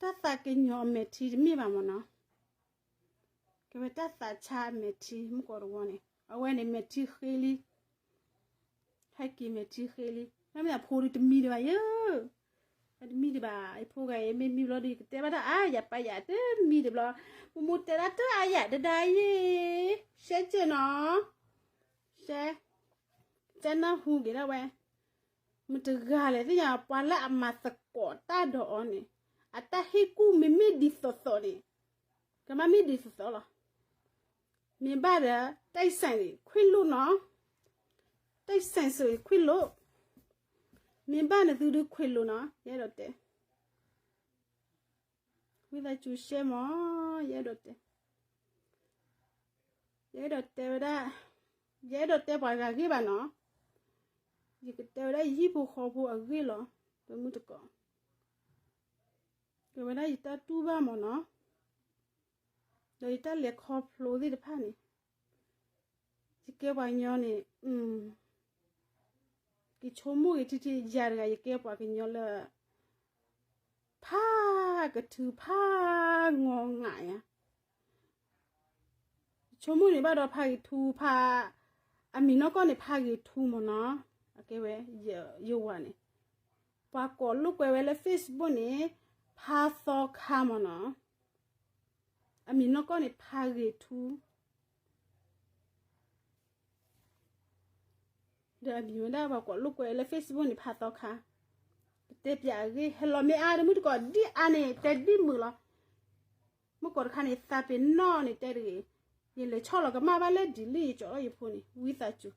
တၢ်သးကညီၤအမဲာ်ထံတမ့ၢ်ဘၣ်မ့ၢ်နီၤ, ကဲဝဲတၢ်သးဆါအမဲာ်ထံ မုၢ်ကီးတဝီန့ၣ် အဝဲန့ၣ်မဲာ်ထံဃ့လံ, ဟဲက့ၤမဲာ်ထံဃ့လံ, မ့ၢ်မ့ၢ်အဖိဒုးတမံဒံးဘၣ်ယဲ, အတမံဒံးဘၣ် ယဖိဂၤအံၤ မ့ၢ်မံဘျီဒီး ယကတဲဘၣ်တၢ်အါယၤပာ်ယၤတမံဒံးဘျီ, မူမူတဲဒၣ်တၢ်အါယၤဒဒါယဲ, ရှဲက့နီၤ, ရှဲ, ကနၢ်ဟူက့ၤဒၣ်ဝဲ မတဂၤလဲၣ်သ့ၣ်ညါ ပှၤလၢအမၤသကိးတၢ်ဒီးအီၤန့ၣ်, အတၢ်ဟ့ၣ်ကူၣ်မ့မ့ၢ်ဒ်သိးသိးန့ၣ်, ကမ့ၢ်ဒ်သိးသိးလီၤ. မ့ၢ်ဘၣ်ဒီး တၢ်စဲးခွံလိာ်နီၤ, တၢ်စဲးခွံလိာ်, မ့ၢ်ဘၣ်န့ၣ်သုဒုးခွံလိာ်နီၤ, ယအဲၣ်ဒိးတဲ ဝံသးစူၤရှဲမး, ယအဲၣ်ဒိးတဲ, ယအဲၣ်ဒိးတဲဝဲဒၣ်, ယအဲၣ်ဒိးတဲပှၤဂၤဂ့ၢ်ဘၣ်နီၤ, ယကတဲဝဲဒၣ်ယဟံၣ်ဖိဃီဖိအဂ့ၢ်လီၤ, တမုၢ်တကိး, ကဲဝဲဒၣ်ယတၢ်တူၢ်ဘၣ်မးနီၤ, ဒီးယတၢ်လဲၤခီဖျိသ့ၣ်တဖၣ်န့ၣ်, ယကဲပှၤကညီန့ၣ်, ကဆိကမိၣ်ဂ့ၤထံထံယၤတဂၤ ယကဲပှၤကညီလၢ ဖးကထုးဖးငီးငးယၤ, ယဆိကမိၣ်န့ၣ်ဘၣ်ဒီးဖးဂ့ၤထူဖး, အမံၤနီၢ်ကီၢ်န့ၣ် ဖးဂ့ၤထူမ့ၢ်နီၤ, အကဲဝဲ, ယဝၤန့ၣ်, ပှၤကိးလိာ်ကွဲဝဲလၢ Facebook န့ၣ်, ဖးသီခါမ့ၢ်နီၤ, အမံၤနီၢ်ကီၢ်န့ၣ် ဖးဂ့ၤထူ ဒီးအမံၤဝဲဒၣ်ပှၤကိးလိာ်ကွဲလၢ Facebook န့ၣ် ဖးသီခါ, ကတဲပၠးအဂ့ၢ် ဟဲလီၤမ့ၢ်အါတမုၢ်တကိး ဒ်အါန့ၣ် တဲဒ်မုာ်လီၤ, မုၢ်ကီးတခါန့ၣ် သးပ့ၤနီၣ်န့ၣ်တဲတဂ့ၤ, ယလဲၤဆီၣ်လီၤကမၣ်ဘၣ်လၢ delete ယကၠီလီၤယဖိန့ၣ် ဝံသးစူၤ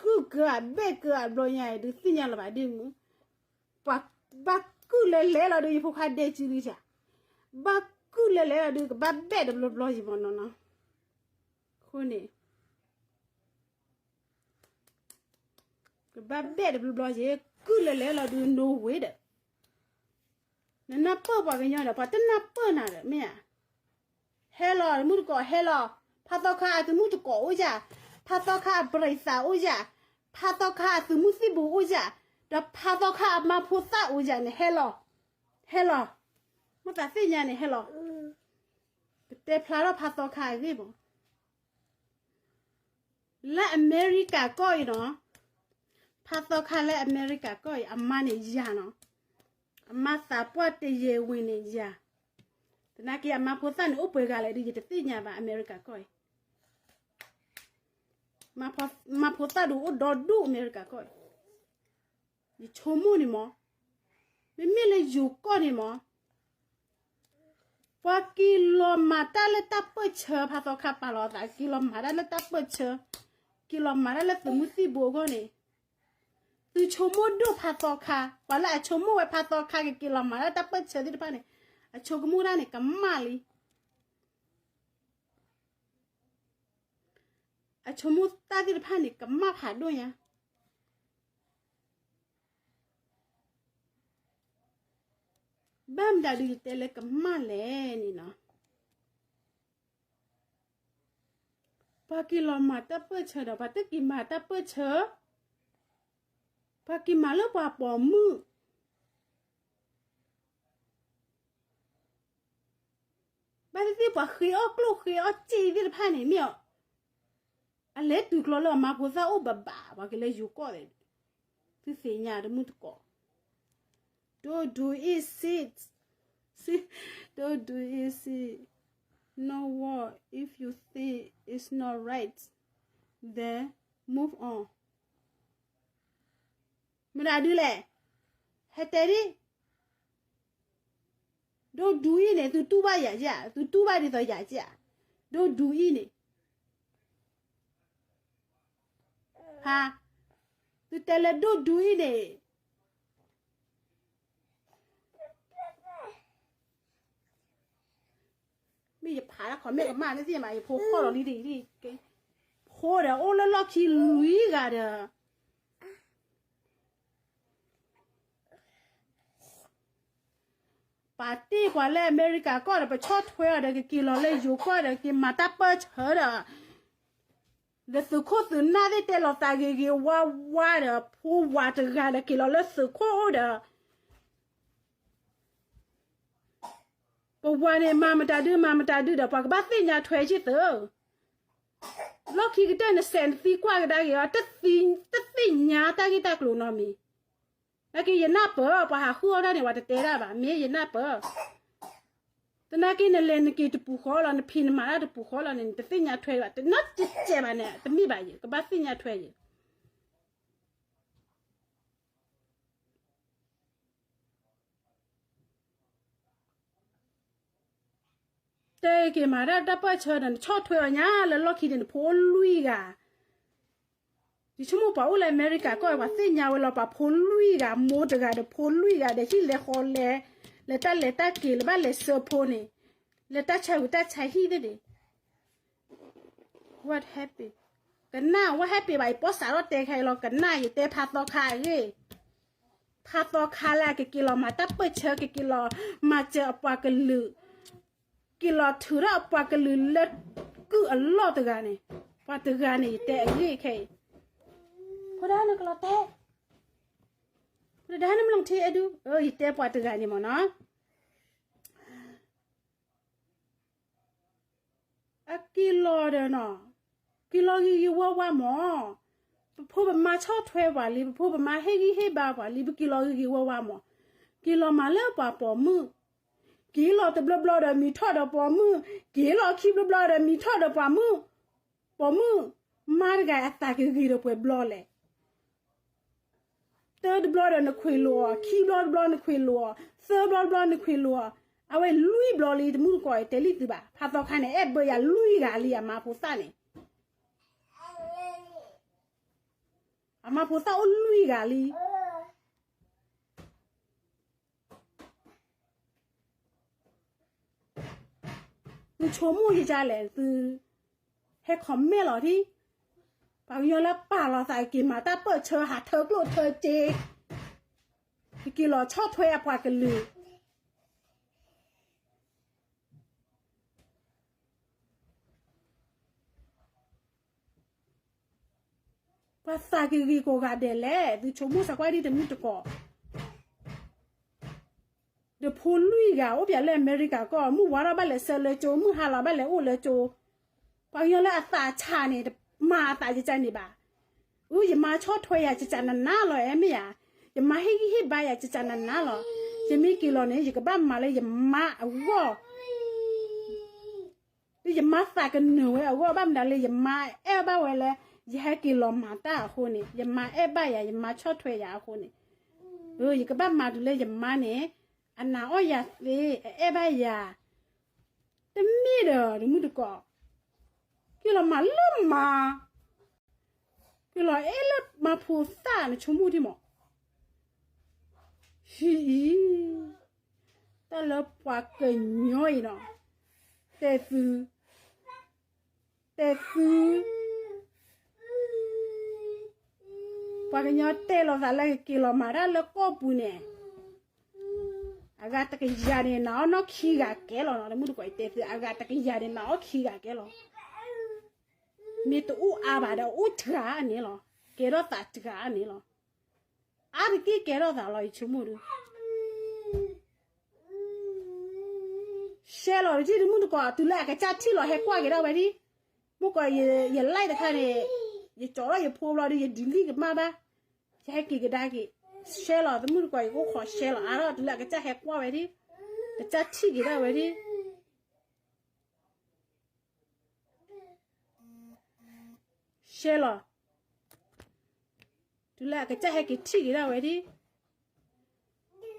ကုၢ်ကဘဲၣ်ကဘျီညါအံၤ ဒုးသ့ၣ်ညါလၢၤဘၣ်ဒ်မုၢ်, ပှၤဘၣ်ကုၢ်လဲၤလဲၤလီၤဒုး ယဖိခွါဒဲကံလံဧါ, ဘၣ်ကုၢ်လဲၤလဲၤလီၤဒုး ကဘၣ်ဘဲၣ်တဘျီဘျီယံၤမ့ၢ်နီၤနီၤ, အဃိန့ၣ် ကဘၣ်ဘဲၣ်တဘျီဘျီယံၤ ကုၢ်လဲၤလဲၤလီၤဒုး no way ဒီး, နနၢ်ပၢၢ်ပှၤကညီဒီး ပှၤတနၢ်ပၢၢ်နၤဒီး မ့ၢ်ဧါ, ဟဲလီၤ တမုၢ်တကိးဟဲလီၤ, ဖးသီခါအသုးမုၢ်သကိးအိၣ်ယၤ, ဖးသီခါအပြံသးအိၣ်ယၤ, ဖးသီခါအသုးမုၢ်သံၣ်ဘိအိၣ်ယၤ, ဒီးဖးသီခါအမါဖိသၣ်အိၣ်ယၤန့ၣ် ဟဲလီၤ, ဟဲလီၤ, မ့ၢ်သးသ့ၣ်ညါန့ၣ် ဟဲလီၤ, ကတဲဖျါထီၣ်ဖးသီခါအဂ့ၢ်မး လၢအမဲရကၤကီၢ်အံၤနီၤ, ဖးသီခါလၢအမဲရကၤကီၢ်အံၤ အမါန့ၣ်ယၤနီၤ, အမါသးပှၢ်တယဲၢ်ဝံၤန့ၣ်ယၤ, သနာ်က့အမါဖိသၣ်န့ၣ် အိၣ်ပှဲၤဂၤလဲၣ်ဒီး ယတသ့ၣ်ညါဘၣ် အမဲရကၤကီၢ်အံၤ, မါဖိသၣ်ဒုးအိၣ်ဒီဒူၣ်အမဲရကၤကီၢ်အံၤ ယဆိကမိၣ်န့ၣ်မး, မ့မ့ၢ်လၢယိၤကီၢ်န့ၣ်မး, ပှၤက့ၤလီၤမၤတၢ်လၢတၢ်ပၢၢ်ဆၢ ဖးသီခါပာ်လီၤသး က့ၤလီၤမၤတၢ်လၢတၢ်ပၢၢ်ဆၢ, က့ၤလီၤမၤတၢ်လၢသုးမုၢ်သံၣ်ဘိအဂီၢ်န့ၣ်, သုဆိကမိၣ်ဒိၣ်ဖးသီခါ, ပှၤလၢအဆိကမိၣ်ဝဲဖးသီခါက့ၤက့ၤလီၤမၤတၢ်တၢ်ပၢၢ်ဆၢသ့ၣ်တဖၣ်န့ၣ်, အဆိကမိၣ်တၢ်န့ၣ် ကမၣ်လံ အဆိကမိၣ်တၢ်သ့ၣ်တဖၣ်န့ၣ် ကမၣ်ဖးဒိၣ်ညါ, ဘၣ်မတၤဒုးယတဲလၢကမၣ်လဲၣ်န့ၣ်နီၤ, ပှၤက့ၤလီၤမၤတၢ်ပၢၢ်ဆၢဒီး ပှၤတက့ၤမၤတၢ်ပၢၢ်ဆၢ, ပှၤက့ၤမၤလၢပှၤပိာ်မုၣ် ဘၣ်သ့ၣ်သ့ၣ်ပှၤဃ့အီၣ်ကျိၣ်ဃ့အီၣ်စ့သ့ၣ်တဖၣ်န့ၣ် မ့ၢ်အီၤ, အလဲၤတုၤကျီလၢအမါဖိသၣ်အိၣ်ဘၣ်ဘၣ် ပှၤက့ၤလၢယိၤကီၢ်သ့ၣ်, သုသ့ၣ်ညါတမုၢ်တကိး, don't do it, sis, don't do it, sis, no war, if you think it's not right, then move on. မတၤဒုလဲၣ်, ဟဲတဲဒ်, ဒိၣ်ဒူအံၤန့ၣ် သုတူၢ်ဘၣ်ယၤဧါ, သုတူၢ်ဘၣ်ဒ်သိးယၤဧါ, ဒိၣ်ဒူအံၤန့ၣ်, ဟါ, သုတဲလၢဒိၣ်ဒူအံၤန့ၣ် မ့ၢ်ယဖးတၢ်ခီမ့ၢ်ကမၣ်န့ၣ်သ့ၣ်မး ယဖိဃီၣ်လီၤလံဒ်အံၤ, ဖိဒီးအိၣ်လၢလီၢ်ခံလွံၢ်ဂၤဒီး ပာ်တ့ၢ်ပှၤလၢအမဲရကၤကီၢ်ဒီး ပဆီၣ်ထွဲအီၤဒီး ကက့ၤလီၤလၢယိၤကီၢ်ဒီး က့ၤမၤတၢ်ပၢၢ်ဆၢဒီး ဒီးသုးခိၣ်သုးနၢ်သ့ၣ်တဲလီၤသးဂ့ၤဂ့ၤဝါဝါဒီး ဖိဝၤတဂၤဒီးက့ၤလီၤလၢသုးခိၣ်အိၣ်ဒီး ပဝၤန့ၣ် မၤမတၤဒု မၤမတၤဒုဒီး ပှၤကဘၣ်သ့ၣ်ညါထွဲယ့ၢ်သၢ လီၢ်ခံကတၢၢ်နစဲးနသံကွၢ်ကဒါက့ၤအီၤ တသ့ၣ်ညါတၢ်ဂ့ၢ်တၢ်ကျိၤနီတမံၤ, နာ်က့ယနၢ်ပၢၢ် ပှၤဟးဃုအီၣ်တၢ်န့ၣ် ပှၤတတဲဒၣ်ဘၣ် မ့ၢ်ယနၢ်ပၢၢ်, သနာ်က့နလဲၤနက့ၤတပူၤဃီလီၤ နဖံးနမၤတၢ်တပူၤဃီလီၤန့ၣ် နတသ့ၣ်ညါထွဲဘၣ် တနီတစဲးဘၣ်န့ၣ် တမ့ၢ်ဘၣ်ယဲ ကဘၣ်သ့ၣ်ညါထွဲယဲ တဲက့ၤမၤတၢ်တၢ်ပၢၢ်ဆၢဒီး နဆီၣ်ထွဲအီၤညါလၢလီၢ်ခံန့ၣ် နဖိအိၣ်လွံၢ်ဂၤ, ယဆိကမိၣ်ပှၤအိၣ်လၢအမဲရကၤကီၢ် ပှၤသ့ၣ်ညါဝဲလီၤ ပှၤဖိလွံၢ်ဂၤ မိၢ်တဂၤဒီးဖိလွံၢ်ဂၤဒီး ဟံၣ်လဲၤဃီလဲၤ, လဲၤတၢ်လဲၤတၢ်က့ၤ လၢဘၣ်လဲၤဆၢဖိန့ၣ်, လဲၤတၢ်ဆါဟူးတၢ်ဆါဟံၣ်သ့ၣ်န့ၣ် What happened? ကနၣ် what happened ဘၣ် ယပီၢ်စးထီၣ်တဲခါအံၤလီၤ ကနၣ် ယတဲဖးသီခါအဂ့ၢ်, ဖးသီခါလၢအကက့ၤလီၤမၤတၢ်ပၢၢ်ဆၢ ကက့ၤလီၤမၤစၢၤအပှၤကလုာ်, က့ၤလီၤထုးထီၣ်အပှၤကလုာ်လၢကုၢ်အလီၢ်တဂၤန့ၣ်, ပှၤတဂၤန့ၣ် ယတဲအဂ့ၢ်ခဲအံၤ, ဖိဒါနကလီၤတဲ, ဖိဒါနမ့ၢ်လီၤထံအဲၣ်ဒူ, ယတဲပှၤတဂၤန့ၣ်မ့ၢ်နီၤ အက့ၤလီၤဒီးနီၤ, က့ၤလီၤဂ့ၤဂ့ၤဝါဝါမး, ပဖိပမါဆီၣ်ထွဲပှၤလံ ပဖိပမါဟ့ၣ်ဂံၢ်ဟ့ၣ်ဘါပှၤလံ ပက့ၤလီၤဂ့ၤဂ့ၤဝါဝါမး, က့ၤလီၤမၤလၢပှၤပိာ်မုၣ်, က့ၤလီၤတဘျီဘျီဒီးမံၤထီၣ်ဒီးပိာ်မုၣ်, က့ၤလီၤခံဘျီဘျီဒီးမံၤထီၣ်ဒီးပိာ်မုၣ်, ပိာ်မုၣ်, မါတဂၤအသးကဂ့ၤဒီးပှဲၤဘျီလဲၣ် တၢတဘျီဒီးနခွ့းလိာ်အီၤ, ခံဘျီတဘျီနခွ့းလိာ်အီၤ, သၢဘျီတဘျီနခွ့းလိာ်အီၤ, အဝဲလွံၢ်ဘျီလံ တမုၢ်တကိးအံၤတဲလံသုဘၣ်, ဖးသီခါန့ၣ် အဲၣ်ဘၢယၤလွံၢ်ဂၤလံ အမါဖိသၣ်န့ၣ်, အမါဖိသၣ်အိၣ်လွံၢ်ဂၤလံ သုဆိကမိၣ်ယၤလဲၣ် သုဟဲ comment လီၤဒံး, ပှၤကညီလၢပာ်လီၤသးက့ၤမၤတၢ်ပၢၢ်ဆၢ ဟးထၢကျိၣ်ထၢစ့, ကက့ၤလီၤဆီၣ်ထွဲအပှၤကလုာ် ပှၤသးကဂ့ၤကိးဂၤဒဲးလဲၣ်, သုဆိကမိၣ်သးကွၢ်ဒံးတမုၢ်တကိး, ဒီးဖိလွံၢ်ဂၤ အိၣ်ပၠးလၢအမဲရကၤကီၢ်, မုၢ်ဝါထီၣ်ဘၣ်လဲၤဆှၢလၢကၠိ, မုၢ်ဟါလီၤဘၣ်လဲၤအိၣ်လၢကၠိ, ပှၤကညီလၢအသးဆးန့ၣ် တမၤအသးယကန့ၣ်ဘၣ်, အၢ ယမါဆီၣ်ထွဲယၤကကနၤနၤလီၤ အဲၣ်မ့ၢ်ယၤ, ယမါဟ့ၣ်ဂံၢ်ဟ့ၣ်ဘါယၤကကနၤနၤလီၤ, ယမ့ၢ်က့ၤလီၤန့ၣ် ယကဘၣ်မၤလၢယမါအဂီၢ် လၢယမါသးကနၢၤဝဲအဂီၢ် ဘၣ်မနုၤလၢယမါအဲၣ်ဘၣ်ဝဲလၢ ယဟဲက့ၤလီၤမၤတၢ်အဃိန့ၣ်, ယမါအဲၣ်ဘၣ်ယၤ, ယမါဆီၣ်ထွဲယၤအဃိန့ၣ်, ယကဘၣ်မၤတုၤလၢယမါန့ၣ် အနာ်အီၣ်ယၤသ့, အအဲၣ်ဘၣ်ယၤ, တမ့ၢ်ဒီး တမုၢ်တကိး, က့ၤလီၤမၤလၢမါ က့ၤလီၤအဲၣ်လၢမါဖိသၣ်န့ၣ် ဆိကမိၣ်ဒံးမး, ဟံၣ်အံၤ, တၢ်လၢပှၤကညီအံၤနီၤ, တဲသု, တဲသု, ပှၤကညီတဲလီၤသးလၢကက့ၤလီၤမၤတၢ်လၢကီၢ်ပူၤန့ၣ်, အဂၤတကယၤန့ၣ် နာ်အီၣ်နီၢ်ခံဂၤကဲလီၤနီၤ, တမုၢ်တကိးအံၤတဲသု အဂၤတကယၤန့ၣ် နာ်အီၣ်ခံဂၤကဲလီၤ မ့ၢ်တအိၣ်အါဘၣ်ဒီး အိၣ်တဂၤန့ၣ်လီၤ, ကဲထီၣ်သးတဂၤန့ၣ်လီၤ, အါတက့ၢ်ကဲထီၣ်သးလီၤ ယဆိကမိၣ်ဒီး, ရှဲလီၤတထံၣ် တမုၢ်တကိး တုၤလၢအကစၢ်ထံၣ်လီၤ ဟဲကွၢ်က့ၤဒၣ်ဝဲဒၣ်, မုၢ်ကီး ယ live တခါန့ၣ်, ယကၠီထီၣ်ယဖိဘျီဒီး ယ delete ကမၣ်ဘၣ်, ယဟဲက့ၤကဒါက့ၤ, ရှဲလီၤ တမုၢ်တကိး ယကအိၣ်ခိးရှဲလီၤ အါထီၣ် တုၤလၢအကစၢ်ဟဲကွၢ်ဝဲဒၣ်, ကစၢ်ထံၣ်က့ၤဒၣ်ဝဲဒၣ် ရှဲလီၤ, တုၤလၢအကစၢ်ဟဲက့ၤထံၣ်က့ၤဒၣ်ဝဲဒၣ်,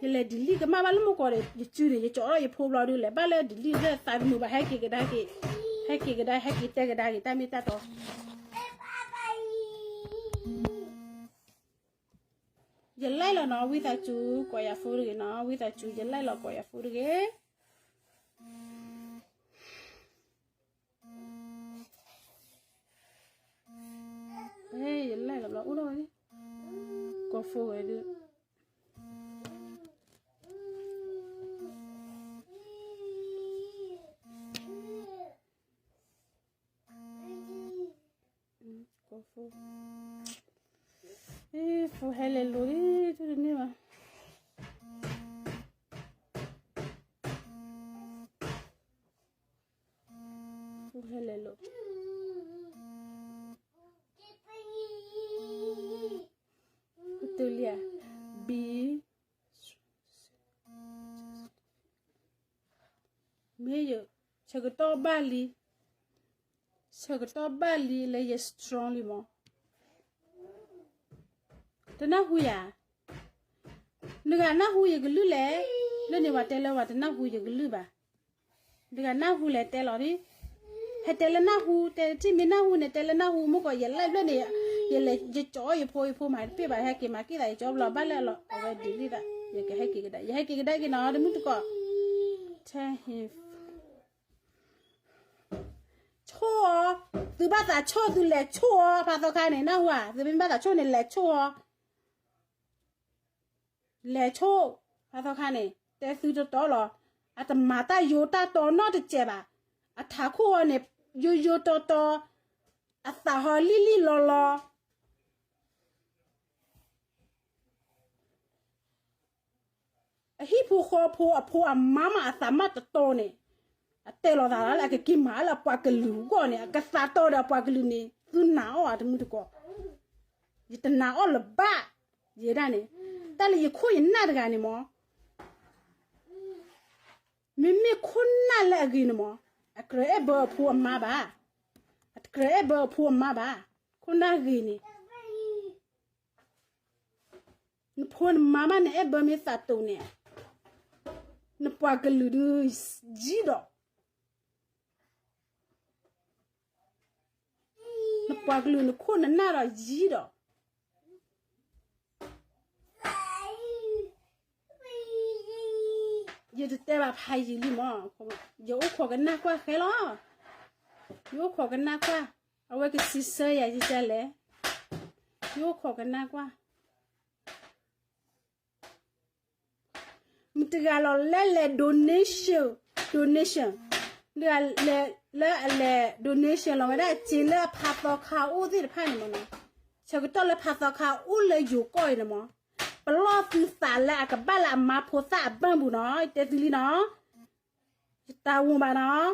ယလဲၤ delete ကမၣ်ဘၣ်လၢမုၢ်ကီးဒီး ယစုန့ၣ် ယကၠီထီၣ်ယဖိဘျီဒီး လဲၤဘၣ်လၢ delete လၢသးတမုာ်ဘၣ် ဟဲက့ၤကဒါက့ၤ, ဟဲက့ၤကဒါ ဟဲက့ၤတဲကဒါက့ၤ တၢ်မ့ၢ်တၢ်တီ ယ live လီၤနီၤ ဝံသးစူၤ ကိးယၤ phone တဂ့ၤနီၤ ဝံသးစူၤ ယ live လီၤ ကိးယၤ phone တဂ့ၤ. ယ live လီၤဘျီ အိၣ်လီၤဝဲ, ကိး phone ဝဲဒၣ် ကိး phone, phone ဟဲလဲၤလိၤလံ တန့ၢ်ဘၣ်. ဟဲလဲၤလိာ် ပတုၤလံဧါ, ဘံ မ့ၢ်ယ ဆၢကတီၢ်ဘၣ်လံ, ဆၢကတီၢ်ဘၣ်လံလၢယ strong လံမး. တနၢ်ဟူယၤ, နဂၤနၢ်ဟူယကလုၢ်လဲၣ်, လၢန့ၣ်ပှၤတဲလၢပှၤတနၢ်ဟူယကလုၢ်ဘၣ်. နဂၤနၢ်ဟူလဲၤတဲလီၤဒ်, ဟဲတဲလၢနၢ်ဟူ, တဲထံၣ်မ့ၢ်နၢ်ဟူန့ၣ် တဲလၢနၢ်ဟူ, မ့ၢ်ကီးယ live ဖျၢၣ်န့ၣ်, ယလဲၤယကၠီယဖိယဖိမးတပ့ၢ်ဘၣ်, ဟဲက့ၤမၤက့ၤသးယကၠီဘျီဘၣ်လၢအလီၤ အဝဲဒ်လံသး, ယကဟဲက့ၤကဒါ, ယဟဲက့ၤကဒါက့ၤနီၤ တမုၢ်တကိး, တဟ့ၣ် ဆိၣ်အီၤ, သုဘၣ်သးဆိၣ်သုလဲၤဆိၣ်အီၤ ဖးသီခါန့ၣ် နၢ်ဟူဧါ, သုမ့ၢ်ဘၣ်သးဆိၣ်န့ၣ် လဲၤဆိၣ်အီၤ, လဲၤဆိၣ်, ဖးသီခါန့ၣ် တဲသုတတီလီၤ, အတမၤတၢ်ယိတၢ်တီနီတစဲးဘၣ်, အထးခိၣ်အီၤန့ၣ် ယိယိတီတီ, အသးဟီလံၣ်လံၣ်လီလီ အဟံၣ်ဖိဃီဖိအဖိအမါမးအသးမးတတီန့ၣ်, အတဲလီၤသးလၢအကက့ၤမၤလၢအပှၤကလုာ်အဂီၢ်န့ၣ် အကသးတီဒီးအပှၤကလုာ်န့ၣ် သုနာ်အီၤဧါတမုၢ်တကိး, ယတနာ်အီၤလၢၤဘၣ်, ယဲဒၣ်န့ၣ်, တၢ်လၢယခိၣ်ယနၢ်တဂၤန့ၣ်မး မ့မ့ၢ်ခိၣ်နၢ်လၢအဂ့ၤန့ၣ်မး, အကြၢးအဲၣ်ဘၢအဖိအမါဘၣ်, အတကြၢးအဲၣ်ဘၢအဖိအမါဘၣ်, ခိၣ်နၢ်ဂ့ၤန့ၣ်, နဖိနမါမးန့ၣ် အဲၣ်ဘၢမ့ၢ်သးတိာ်န့ၣ်, နပှၤကလုာ်ဒုးယံၤဒီး နပှၤကလုာ်နခိၣ်နနၢ်ဒီးယံၤဒီး, ယတတဲဘၣ်ဖးယံာ်လံမး, ယအိၣ်ခိးကနၣ်ကွၢ်ဃဲလီၤ, ယအိၣ်ခိးကနၣ်ကွၢ်, အဝဲကစံးဆၢယၤယကလဲၣ်, ယအိၣ်ခိးကနၣ်ကွၢ် မတၤတဂၤလီၤလဲၤလဲၤ donation, donation, တဂၤလဲၤလၢအလဲၤ donation လီၤဝဲဒၣ်စ့လၢအဖးသီခါအိၣ်သ့ၣ်တဖၣ်န့ၣ်မးနီၤ, ဆၢကတီၢ်လၢဖးသီခါအိၣ်လၢယိၤကီၢ်အံၤန့ၣ်မး, ပလီၢ်သုသးလၢအကဘၣ်လၢအမါဖိသၣ်အဘၢၣ်ပူၤနီၤ, ယတဲသုလံနီၤ, ယတၢ်ဝံၤဘၣ်နီၤ,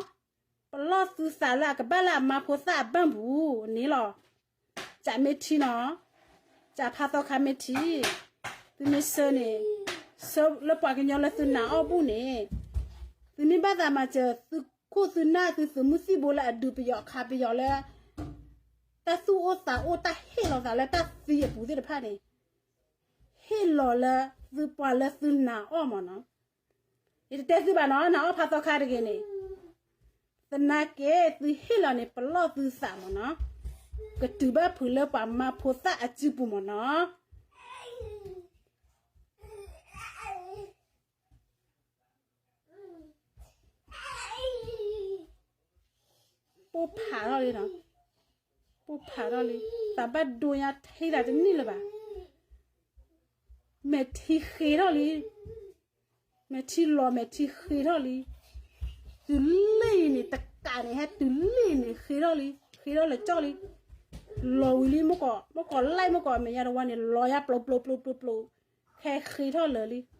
ပလီၢ်သုသးလၢအကဘၣ်လၢအမါဖိသၣ်အဘၢၣ်ပူၤန့ၣ်လီၤ. ကၠးမ့ၢ်ထံနီၤ, ကၠးဖးသီခါမ့ၢ်ထံ, သုမ့ၢ်ဆၢန့ၣ်, ဆၢလၢပှၤကညီလၢသုနာ်အီၤဘူၣ်န့ၣ်, သုမ့ၢ်ဘၣ်သးမၤစၢၤသုခိၣ်သုနၢ်သုသုးမုၢ်သံၣ်ဘိလၢအဒုးပယီၤခးပယီၤလၢ တၢ်သူၣ်အိၣ်သးအိၣ်တၢ်ဟ့ၣ်လီၤသးလၢတၢ်သံအပူၤသ့ၣ်တဖၣ်န့ၣ်, ဟ့ၣ်လီၤလၢသုပှၤလၢသုနာ်အီၤမးနီၤ. ယတတဲသုဘၣ်နီၤ, နာ်အီၣ်ဖးသီခါတဂ့ၤန့ၣ်, သနာ်က့သုဟ့ၣ်လီၤန့ၣ် ပလီၢ်သုသးမးနီၤ, ကတုၤဘၣ်ဖုးလၢပှၤမါဖိသၣ်အစုပူၤမးနီၤ. ပိၢ်ဖးထီၣ်လံနီၤ, ပိၢ်ဖးထီၣ်လံ, သးဘၣ်ဒိညါထဲဒၣ်တန့ၢ်လၢၤဘၣ်, မဲာ်ထံဃ့ထီၣ်လံ, မဲာ်ထံလီၤ မဲာ်ထံဃ့ထီၣ်လံ, တုၤလံန့ၣ် တကးန့ၣ် ဟဲတုၤလံန့ၣ် ဃ့ထီၣ်လံ, ဃ့ထီၣ်လၢကၠီလံ, လီၤဝံၤလံ မ့ၢ်ကီး မ့ၢ်ကီး light မ့ၢ်ကီး အမဲာ်ညါတဝါန့ၣ် လီၤယါပျိပျိပျိပျိပျိ, ခဲဃ့ထီၣ်လၢာ်လံ.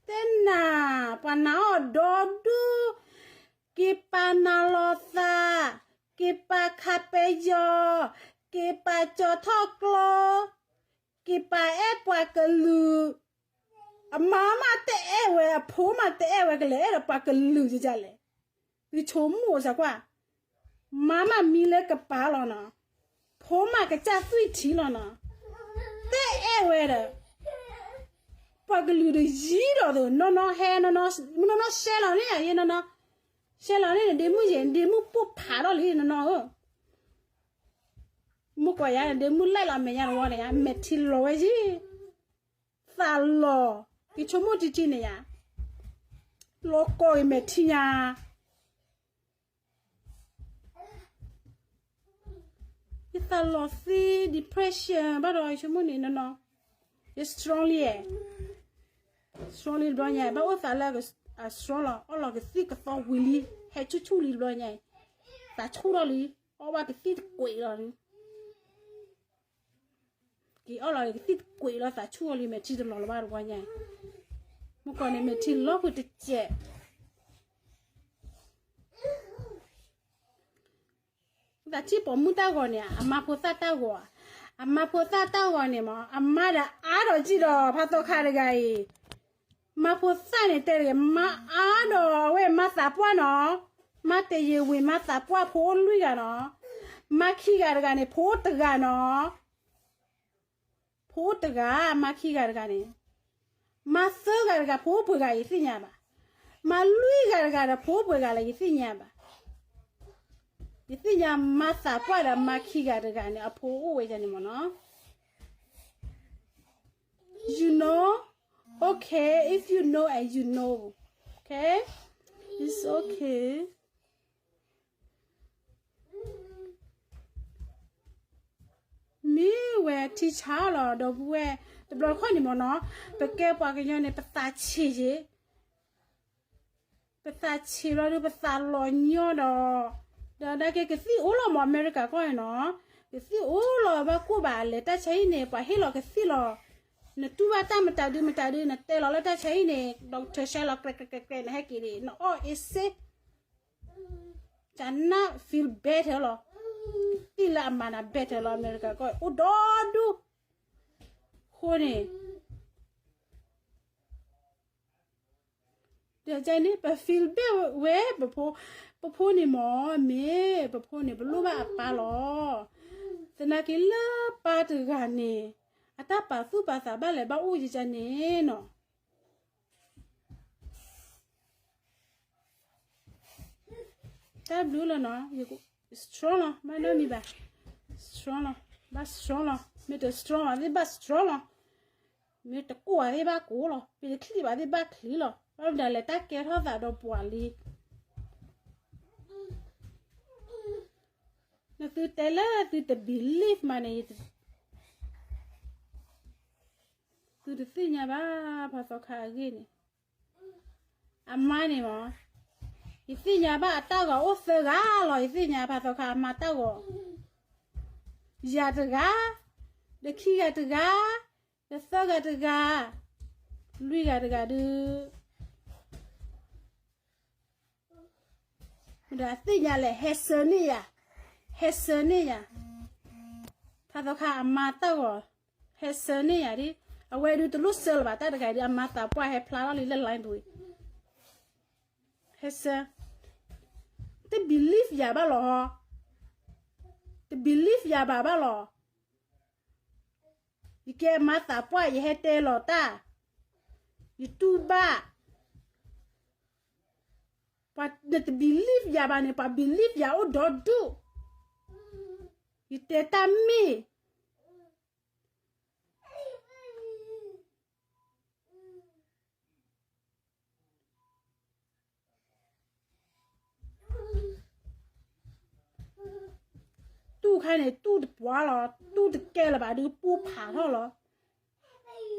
တဲနၤ, ပှၤနာ်အီၤဒီဒူၣ်, က့ၤပာ်နၤလီၤသး, က့ၤပာ်ခးပဲယီၤ, က့ၤပာ်ကၠီၤထီၣ်ကျိ, က့ၤပာ်အဲၣ်ပှၤကလုာ်, အမါမးတအဲၣ်ဝဲ အဖိမးတအဲၣ်ဝဲ ကလဲၤအဲၣ်ဒီးပှၤကလုာ်ဒ်လဲၣ်. သုဆိကမိၣ်စၢ်ကွၢ်, မါမးမံလၢကပၤလီၤနီၤ, ဖိမးကစၢ်သွံၣ်ထံလီၤနီၤ, တအဲၣ်ဝဲဒီး ပှၤကလုာ်ဒီးယံၤဒီးသိး နီၢ်နီၢ်ဟဲ နီၢ်နီၢ် နီၢ်နီၢ်ရှဲလီၤန့ၣ် ယဲနီၢ်နီၢ်, ရှဲလီၤန့ၣ် ဒ့မုၣ်ယဲ ဒ့မုၣ်ပိၢ်ဖးထီၣ်လံနီၢ်နီၢ်ဧၢ, မုၢ်ကွၢ်ယါ ဒ့မုၣ်လဲၣ်လီၤမဲာ်ညါတဝီန့ၣ်ယါ မဲာ်ထံလီၤဝဲယံၤ သးလီၤ, ကဆိကမိၣ်တံၢ်တံၢ်န့ၣ်ယါ, လီၤကီၢ်အံၤမဲာ်ထံညါ, ယသးလီၤသ့ depression ဘၣ်ဒီးယဆိကမိၣ်န့ၣ်နီၢ်နီၢ်, ယ strong လံ, strong လံတဘျီညါ ဘၣ်အိၣ်သးလၢအ strong လီၤ အီၣ်လီၤကသံၣ်ကသီဝံၤလံ ဟဲဆူၣ်ဆူၣ်လံတဘျီညါ, သးဆူၣ်ထီၣ်လံ, အီၣ်ဘၣ်ကသံၣ်တကွံာ်လီၤလံ က့ၤအီၣ်လီၤကသံၣ်တကွံာ်လီၤ သးဆူၣ်အီၤလံ မဲာ်ထံတလီၤလၢၤဘၣ်တဝီညါအံၤ, မုၢ်ကီၢ်န့ၣ်မ့ၢ်ထံလီၤပူၤတစဲး သးထံၣ်ပိာ်မုၣ်တၢ်ဂီၤန့ၣ် အမါဖိသၣ်တၢ်ဂီၤဧါ, အမါဖိသၣ်တၢ်ဂီၤန့ၣ်မ့ၢ် အမါဒီးအါဒီးကံၣ်ဒီး ဖါသီခါတဂၤအံၤ, မါဖိသၣ်န့ၣ်တဲတဂ့ၤ မါအါဒီးအဝဲမါသးပှၢ်နီၤ, မါတယံာ်ဝံၤမါသးပှၢ်ဖိအိၣ်လွံၢ်ဂၤနီၤ, မါခံဂၤတဂၤန့ၣ် ဖိအိၣ်တဂၤနီၤ ဖိအိၣ်တဂၤ မါခံဂၤတဂၤန့ၣ်, မါသၢဂၤတဂၤ ဖိအိၣ်ပှဲၤဂၤ ယသ့ၣ်ညါဘၣ်, မါလွံၢ်ဂၤတဂၤဒီး ဖိအိၣ်ပှဲၤဂၤလၢယသ့ၣ်ညါဘၣ်, ယသ့ၣ်ညါမါသးပှၢ်ဒီးမါခံဂၤတဂၤန့ၣ် အဖိအိၣ်ဝဲဒၣ်န့ၣ်မ့ၢ်နီၤ, you know, okay, if you know and you know, okay, it's okay. မ့ၢ်ဝဲထံဆါလီၤ ဒီပုၢ်ဝဲၢ်, တဘျီတခီၣ်န့ၣ်မ့ၢ်နီၤ, ပကဲပှၤကညီန့ၣ် ပသးဆံးယ့ၤ, ပသးဆံးလီၤဒီး ပသးလီၤညီဒီး, ဒီးဒၣ်က့ၤကသံၣ်အိၣ်လီၤမ့ၢ် အမဲရကၤကီၢ်န့ၣ်နီၤ, ကသံၣ်အိၣ်လီၤဘၣ်ကိၣ်ဘၣ်လဲၤတၢ်ဆါဟံၣ်န့ၣ် ပှၤဟ့ၣ်လီၤကသံၣ်လီၤ, နတူၢ်ဘၣ်တၢ်မတၤဒုမတၤဒု နတဲလီၤလၢတၢ်ဆါဟံၣ်န့ၣ် doctor ဆဲးလီၤ ကြဲးကြဲးကြဲးကြဲး နဟဲက့ၤန့ၣ် နအီၣ်အ့စ့ ကနၣ် feel better လီၤ, ကသံၣ်လၢအမၤနၤ better လီၤ အမဲရကၤကီၢ် အိၣ်ဒီဒူၣ်, အဃိန့ၣ် ဒီးကန့ၣ် ပ feel bad ဝဲ ပဖိ, ပဖိန့ၣ်မ့ၢ် မ့ၢ်ပဖိန့ၣ် ပလိၣ်ဘၣ်အပၢ်လီၤ, သနာ်က့လၢပၢ်တဂၤန့ၣ် အတၢ်ပာ်သူၣ်ပာ်သးဘၣ်လဲၤဘၣ်အိၣ်ယကန့ၣ်နီၤ တၢ်ဘျုးလီၤနီၤ, strong လီၤ, ဘၣ်နီတမံၤဘၣ်, strong လီၤ, ဘၣ် strong လီၤ, မ့ၢ်တ strong ဘၣ်သ့ၣ်ဘၣ် strong လီၤ, မ့ၢ်တကိၢ်ဘၣ်သ့ၣ်ဘၣ်ကိၢ်လီၤ, မ့ၢ်တချံၣ်ဘၣ်သ့ၣ်ဘၣ်ချံၣ်လီၤ, ဘၣ်မနုၤလဲၣ် တၢ်ကဲထီၣ်သးဒီးပှၤလံ, နသုတဲလၢသုတ believe မးန့ၣ် သုတသ့ၣ်ညါဘၣ် ဖါသီခါအဂ့ၢ်န့ၣ် အမါန့ၣ်မ့ၢ်, ယသ့ၣ်ညါဘၣ်အတၢ်ဂီၤအိၣ်သၢဂၤလီၤ, ယသ့ၣ်ညါဖါသီခါအမါတၢ်ဂီၤ, ယၤတဂၤ, ဒီးခံဂၤတဂၤ, ဒီးသၢဂၤတဂၤ, လွံၢ်ဂၤတဂၤဒုး ဒီးအသ့ၣ်ညါလဲၣ် ဟဲဆၢန့ၢ်ယၤ, ဟဲဆၢန့ၢ်ယၤ, ဖါသီခါအမါတၢ်ဂီၤ, ဟဲဆၢန့ၢ်ယၤဒ်, အဝဲဒုးတလိၣ်ဆၢလၢၤဘၣ် တၢ်တဂၤဒုး အမါသးပှၢ်ဟဲဖျါထီၣ်လံလၢ line ပူၤ, ဟဲဆၢ, တ believe ယၤဘၣ်လီၤ, တ believe ယၤဘၣ်ဘၣ်လီၤ ယကဲအမါသးပှၢ် ယဟဲတဲလီၤတၢ်, ယတူၢ်ဘၣ်, ပှၤနတ believe ယၤဘၣ်န့ၣ် ပှၤ believe ယၤအိၣ်ဒီဒူၣ်, ယတဲတၢ်မ့ၢ်, တူၢ်ခါန့ၣ် တူၢ်တပှၢ်လီၤ, တူၢ်တကဲလၢၤဘၣ်ဒုး ပူဖးထီၣ်လီၤ,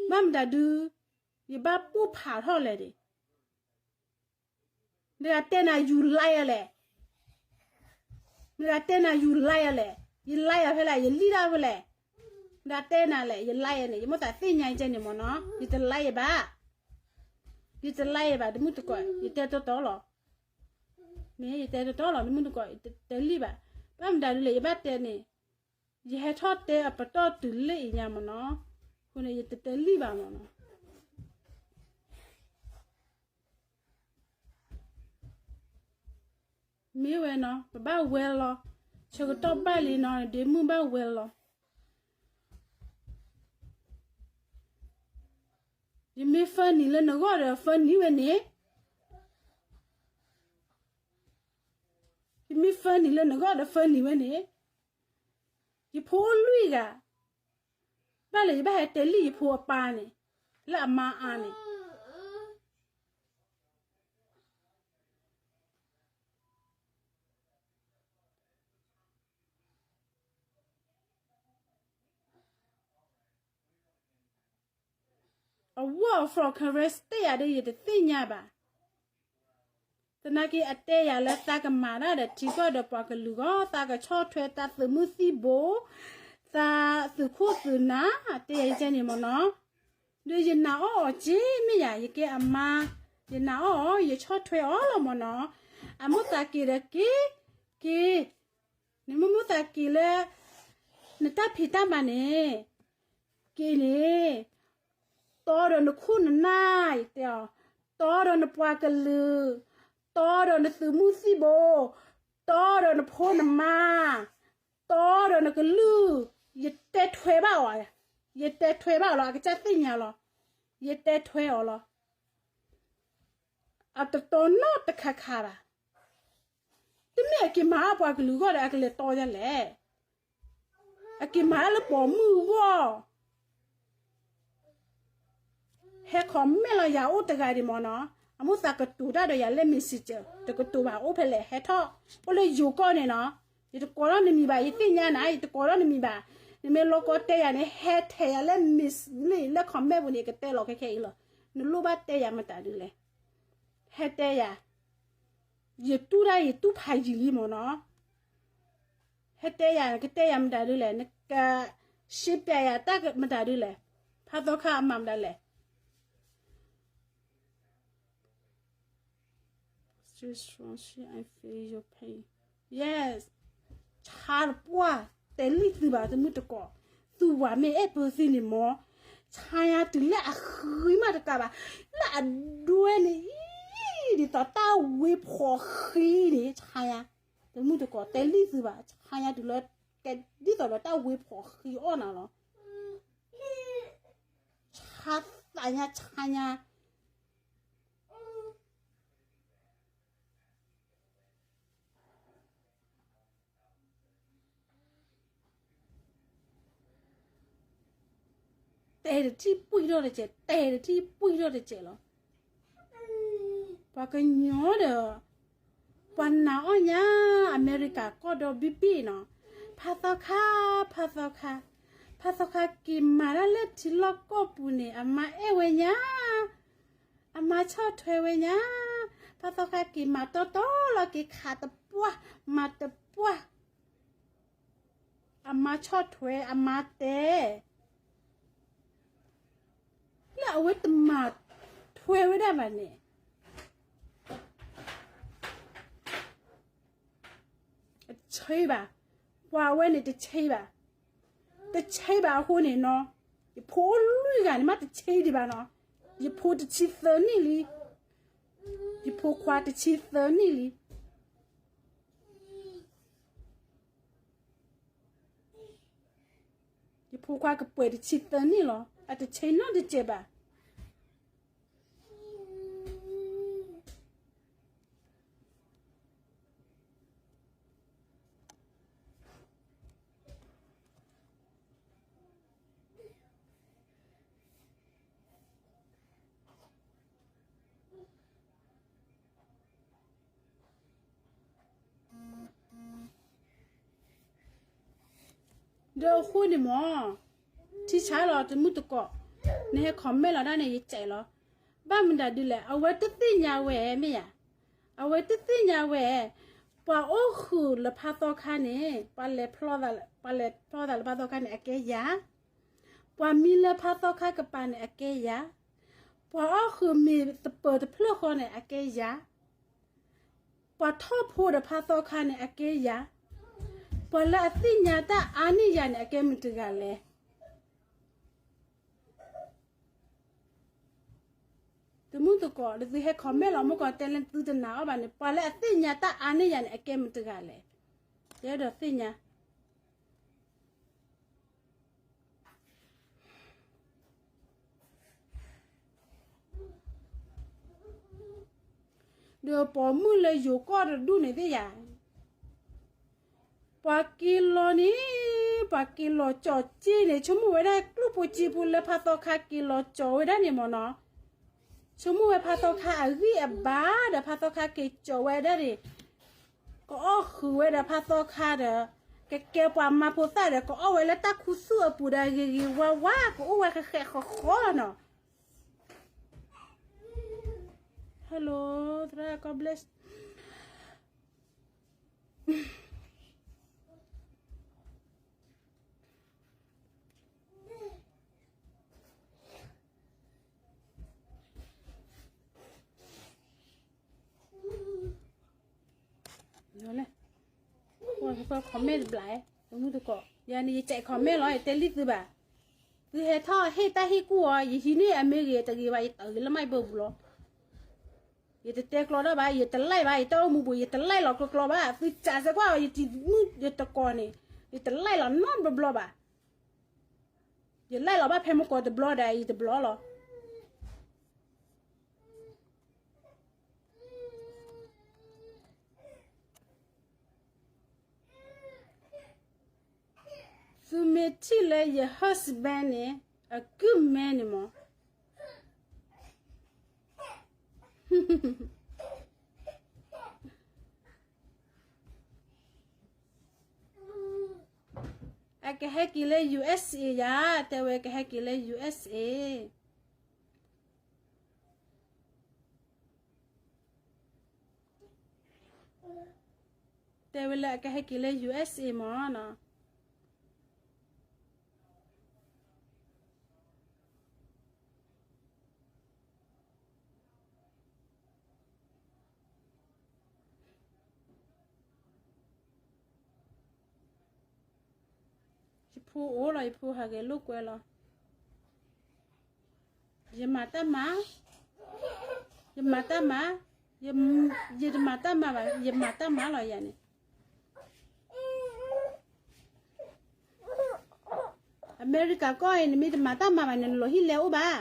ဘၣ်မတၤဒုး, ယဘၣ်ပူဖးထီၣ်လဲၣ်န့ၣ် နဂၤတဲနၤ you liar လဲၣ်, နဂၤတဲနၤ you liar လဲၣ်, ယ liar ဖဲလဲၣ်, ယလံၣ်တၢ်ဖဲလဲၣ်, နဂၤတဲနၤလဲၣ်, ယ liar န့ၣ် ယမိၣ်သးသ့ၣ်ညါယကဲန့ၣ်မ့ၢ်နီၤ, ယတ liar ဘၣ်, ယတ liar ဘၣ် တမုၢ်တကိး, ယတဲတီတီလီၤ, မ့ၢ် ယတဲတီတီလီၤ တမုၢ်တကိး, ယတတဲလံၣ်ဘၣ်, ဘၣ်မတၤဒုးလဲၣ် ယဘၣ်တဲန့ၣ် ယဟဲထီၣ်တဲအပတီၢ်တုၤလၢအံၤညါမ့ၢ်နီၤ, အဃိန့ၣ် ယတတဲလံၣ်ဘၣ်မ့ၢ်နီၤ, မ့ၢ်ဝဲနီၤ ပဘၣ်ဝဲလီၤ, ဆၢကတီၢ်ဘၣ်လံနီၤ ဒ့မုၣ်ဘၣ်ဝဲလီၤ, ယမ့ၢ် funny လၢနဂီၢ်ဒီး funny ဝဲန့ၣ်, ယမ့ၢ် funny လၢနဂီၢ်ဒီး funny ဝဲန့ၣ်, ယဖိအိၣ်လွံၢ်ဂၤ, ဘၣ်လဲၣ် ယဘၣ်ဟဲတဲလံၣ်ယဖိအပၢ်န့ၣ်, လၢအမါအါန့ၣ် အဝီၢ်အ from Karen တဲယၤဒီး ယတသ့ၣ်ညါဘၣ်, သနာ်က့ အတဲယၤလၢသးကမၤတၢ်ဒီးထံကီၢ်ဒီးပှၤကလုာ်ဂီၢ်, သးကဆီၣ်ထွဲသးသုးမုၢ်သံၣ်ဘိ, သးသုးခိၣ်သုးနၢ်, တဲယၤယကဲန့ၣ်မ့ၢ်နီၤ, ဒီးယနာ်အီၤအီၤက့မ့ၢ်ယၤ ယကဲအမါ, ယနာ်အီၤအီၤ ယဆီၣ်ထွဲအီၤလီၤမ့ၢ်နီၤ, အမိၣ်သးက့ၤဒီးက့ၤ, က့ၤ, နမ့ၢ်မိၣ်သးက့ၤလၢ နတၢ်ဖံးတၢ်မၤန့ၣ်, က့ၤန့ၣ်, တီဒီးနခိၣ်နနၢ်, ယတဲအီၤ, တီဒီးနပှၤကလုာ်, တီဒီးနသုးမုၢ်သံၣ်ဘိ, တီဒီးနဖိနမါ, တီဒီးနကလုၢ်, ယတဲထွဲဘၣ်အီၤ, ယတဲထွဲဘၣ်အီၤလီၤ အကစၢ်သ့ၣ်ညါလီၤ, ယတဲထွဲအီၤလီၤ, အတတီနီတခါခါဘၣ်, တမ့ၢ်အက့ၤမၤအပှၤကလုာ်ဂီၢ်ဒီး အကလဲၤတီယၤလဲၣ်, အက့ၤမၤလၢပိာ်မုၣ်ဂီၢ် ဟဲ comment လီၤယၤအိၣ်တဂၤဒံးမ့ၢ်နီၤ, အမိၣ်သးကတိၤတၢ်ဒီးယၤလၢ messenger တကတိၤဘၣ် အိၣ်ဖဲလဲၣ် ဟဲထီၣ်, အိၣ်လၢယိၤကီၢ်န့ၣ်နီၤ, ယတကိးထီၣ်နမံၤဘၣ် ယသ့ၣ်ညါနၤ ယတကိးထီၣ်နမံၤဘၣ်, နမ့ၢ်လီၤကီတဲယၤန့ၣ် ဟဲထဲယၤလၢ မ့ၢ်လၢ comment ပူၤန့ၣ် ယကတဲလီၤခဲခဲအံၤလီၤ, နလိၣ်ဘၣ်တဲယၤမတၤဒ်လဲၣ်, ဟဲတဲယၤ, ယတူၢ်တၢ်ယတူၢ်ဖးယံာ်လံမ့ၢ်နီၤ ဟဲတဲယၤ နကတဲယၤမတၤဒ်လဲၣ်, နက ရှင်းပြယၤတၢ်မတၤဒ်လဲၣ်, ဖါသီခါအမၤမတၤလဲၣ်, yes, ဆါတပှၢ်, တဲလံသုဘၣ် တမုၢ်တကိး, သုဝၤမ့ၢ်အဲၣ်ပၢသုန့ၣ်မ့ၢ်, ဆါညါတုၤလၢအဃံမးတကးဘၣ်, လၢအဒွဲန့ၣ်အံၤ, ဒ်သိးတၢ်ဝ့ဖှီၣ်ဃံန့ၣ် ဆါညါ တမုၢ်တကိး တဲလံသုဘၣ် ဆါညါတုၤလၢ ကဲဒ်သိးဒီးတၢ်ဝ့ဖှီၣ်ဃံအီၣ်နၤလီၤ, ဆါသးညါ ဆါညါ တဲတထံၣ်ပှံၢ်ထီၣ်တစဲး တဲတထံၣ်ပှံၢ်ထီၣ်တစဲးလီၤ, ပှၤကညီဒီး ပှၤနာ်အီၣ်ညါ အမဲရကၤကီၢ်ဒီဘ့ၣ်ဘ့ၣ်နီၤ, ဖါသီခါ ဖါသီခါ, ဖါသီခါက့ၤမၤတၢ်လၢထံလီၢ်ကီၢ်ပူၤန့ၣ် အမါအဲၣ်ဝဲညါ, အမါဆီၣ်ထွဲဝဲညါ, ဖါသီခါက့ၤမၤတီတီလီၤ က့ၤခးတပှၢ် မၤတပှၢ် အမါဆီၣ်ထွဲ အမါတဲ လၢအဝဲတမၤထွဲဝဲဒၣ်ဘၣ်န့ၣ် တဆံးဘၣ်, ပှၤဝဲန့ၣ်တဆံးဘၣ်, တဆံးဘၣ်အဃိန့ၣ်နီၤ, ယဖိအိၣ်လွံၢ်ဂၤန့ၣ်မးတဆံးဒံးဘၣ်နီၤ, ယဖိတဆံသၢနံၣ်လံ, ယဖိခွါတဆံသၢနံၣ်လံ ယဖိခွါကပှဲၤတဆံသၢနံၣ်လီၤ, အတဆံးနီတစဲးဘၣ်. ဒီးအဃိန့ၣ်မ့ၢ် ထံဆါလီၤတမုၢ်တကိး, နဟဲ comment လီၤဒၣ်န့ၣ် ယစဲးလီၤ. ဘၣ်မနုၤဒ်လဲၣ် အဝဲတသ့ၣ်ညါဝဲမ့ၢ်ဧါ, အဝဲတသ့ၣ်ညါဝဲ, ပှၤအိၣ်ဃုာ်လၢဖါသီခါန့ၣ် ပှၤလဲၤဖျီသးလၢဖါသီခါန့ၣ် အကဲယၤ, ပှၤမံလၢဖါသီခါကပၤန့ၣ် အကဲယၤ, ပှၤအိၣ်ဃုာ်မ့ၤသပၢၤတဖျၢၣ်ဃီန့ၣ် အကဲယၤ ပှၤထီၣ်ဖိဒီးဖါသီခါန့ၣ် အကဲယၤ, ပှၤလၢအသ့ၣ်ညါတၢ်အါန့ၢ်ယၤန့ၣ် အကဲမတဂၤလဲၣ်. တမုၢ်တကိး ဒီးသုဟဲ comment လီၤ မုၢ်ကီၢ်တဲလၢသုတနာ်အီၤဘၣ်န့ၣ် ပှၤလၢအသ့ၣ်ညါတၢ်အါန့ၢ်ယၤန့ၣ် အကဲမတဂၤလဲၣ်. ယအဲၣ်ဒိးသ့ၣ်ညါ ဒီးပိာ်မုၣ်လၢယိၤကီၢ်တဒူၣ်န့ၣ်သ့ၣ်ယၤ, ပှၤက့ၤလီၤန့ၣ်, ပှၤက့ၤလီၤကၠီၤက့န့ၣ် ဆိကမိၣ်ဝဲဒၣ် ကျိၣ်ဖိစ့ဖိလၢဖါသီခါက့ၤလီၤကၠီၤဝဲဒၣ်န့ၣ်မ့ၢ်နီၤ, ဆိကမိၣ်ဝဲဖါသီခါအဂံၢ်အဘါဒီး ဖါသီခါက့ၤကၠီၤဝဲဒၣ်န့ၣ်, ကအီၣ်ဃုာ်ဝဲဒီးဖါသီခါဒီး ကကဲပှၤမၤဖိသၣ်ဒီး ကအီၣ်ဝဲလၢတၢ်ခူသူၣ်အပူၤဒီး ဂ့ၤဂ့ၤဝါဝါ ကအိၣ်ဝဲဃဲးဃဲးဃီဃီနီၤ. Hello သရၣ် God bless. ကွၢ် comment တဘျီ, တမုၢ်တကိး, ယၤန့ၣ် ယကဲး comment လီၤ, ယတဲလံသုဘၣ်. သုဟဲထီၣ်ဟ့ၣ်တၢ်ဟ့ၣ်ကူၣ်အီၤ, ယဟံးန့ၢ်အမ့ၢ်ဂ့ၤတဂ့ၤဘၣ်, ယတၢ်ဂ့ၤလၢမၤဘၢပူၤလီၤ. ယတတဲကျီဒၣ်ဘၣ်, ယတ like ဘၣ်, ယတၢ်အိၣ်မူပူၤ ယတ like လီၤကျီကျီဘၣ်, သုစးစဲကွၢ်အီၤ ယတံၤမုၢ်ယတကိးန့ၣ်, ယတ like လီၤနီတဘျီဘၣ်. ယ like လီၤဘၣ်ဖဲမုၢ်ကိးတဘျီဒီး ယတဘျီလီၤ. သုမ့ၢ်ထံၣ်လၢယ husband န့ၣ် အကုၢ်မဲန့ၣ်မး, အကဟဲက့ၤလၢ ယူႇအၢၣ်စ့ၣ် ယၤ, တဲဝဲကဟဲက့ၤလၢ ယူႇအၢၣ်စ့ၣ် တဲဝဲလၢအကဟဲက့ၤလၢ ယူႇအၢၣ်စ့ၣ် မးနီၤ. ယဖိအိၣ်လီၤ, ယဖိဟးဂဲၤလိာ်ကွဲလီၤ. ယမၤတၢ်မၤ, ယမၤတၢ်မၤ, ယတမၤတၢ်မၤဘၣ်, ယမၤတၢ်မၤလီၤယၤန့ၣ်. အမဲရကၤကီၢ်အံၤ နမ့ၢ်တမၤတၢ်မၤဘၣ်န့ၣ် နလီၤဟံၣ်လဲၤအိၣ်ဘၣ်.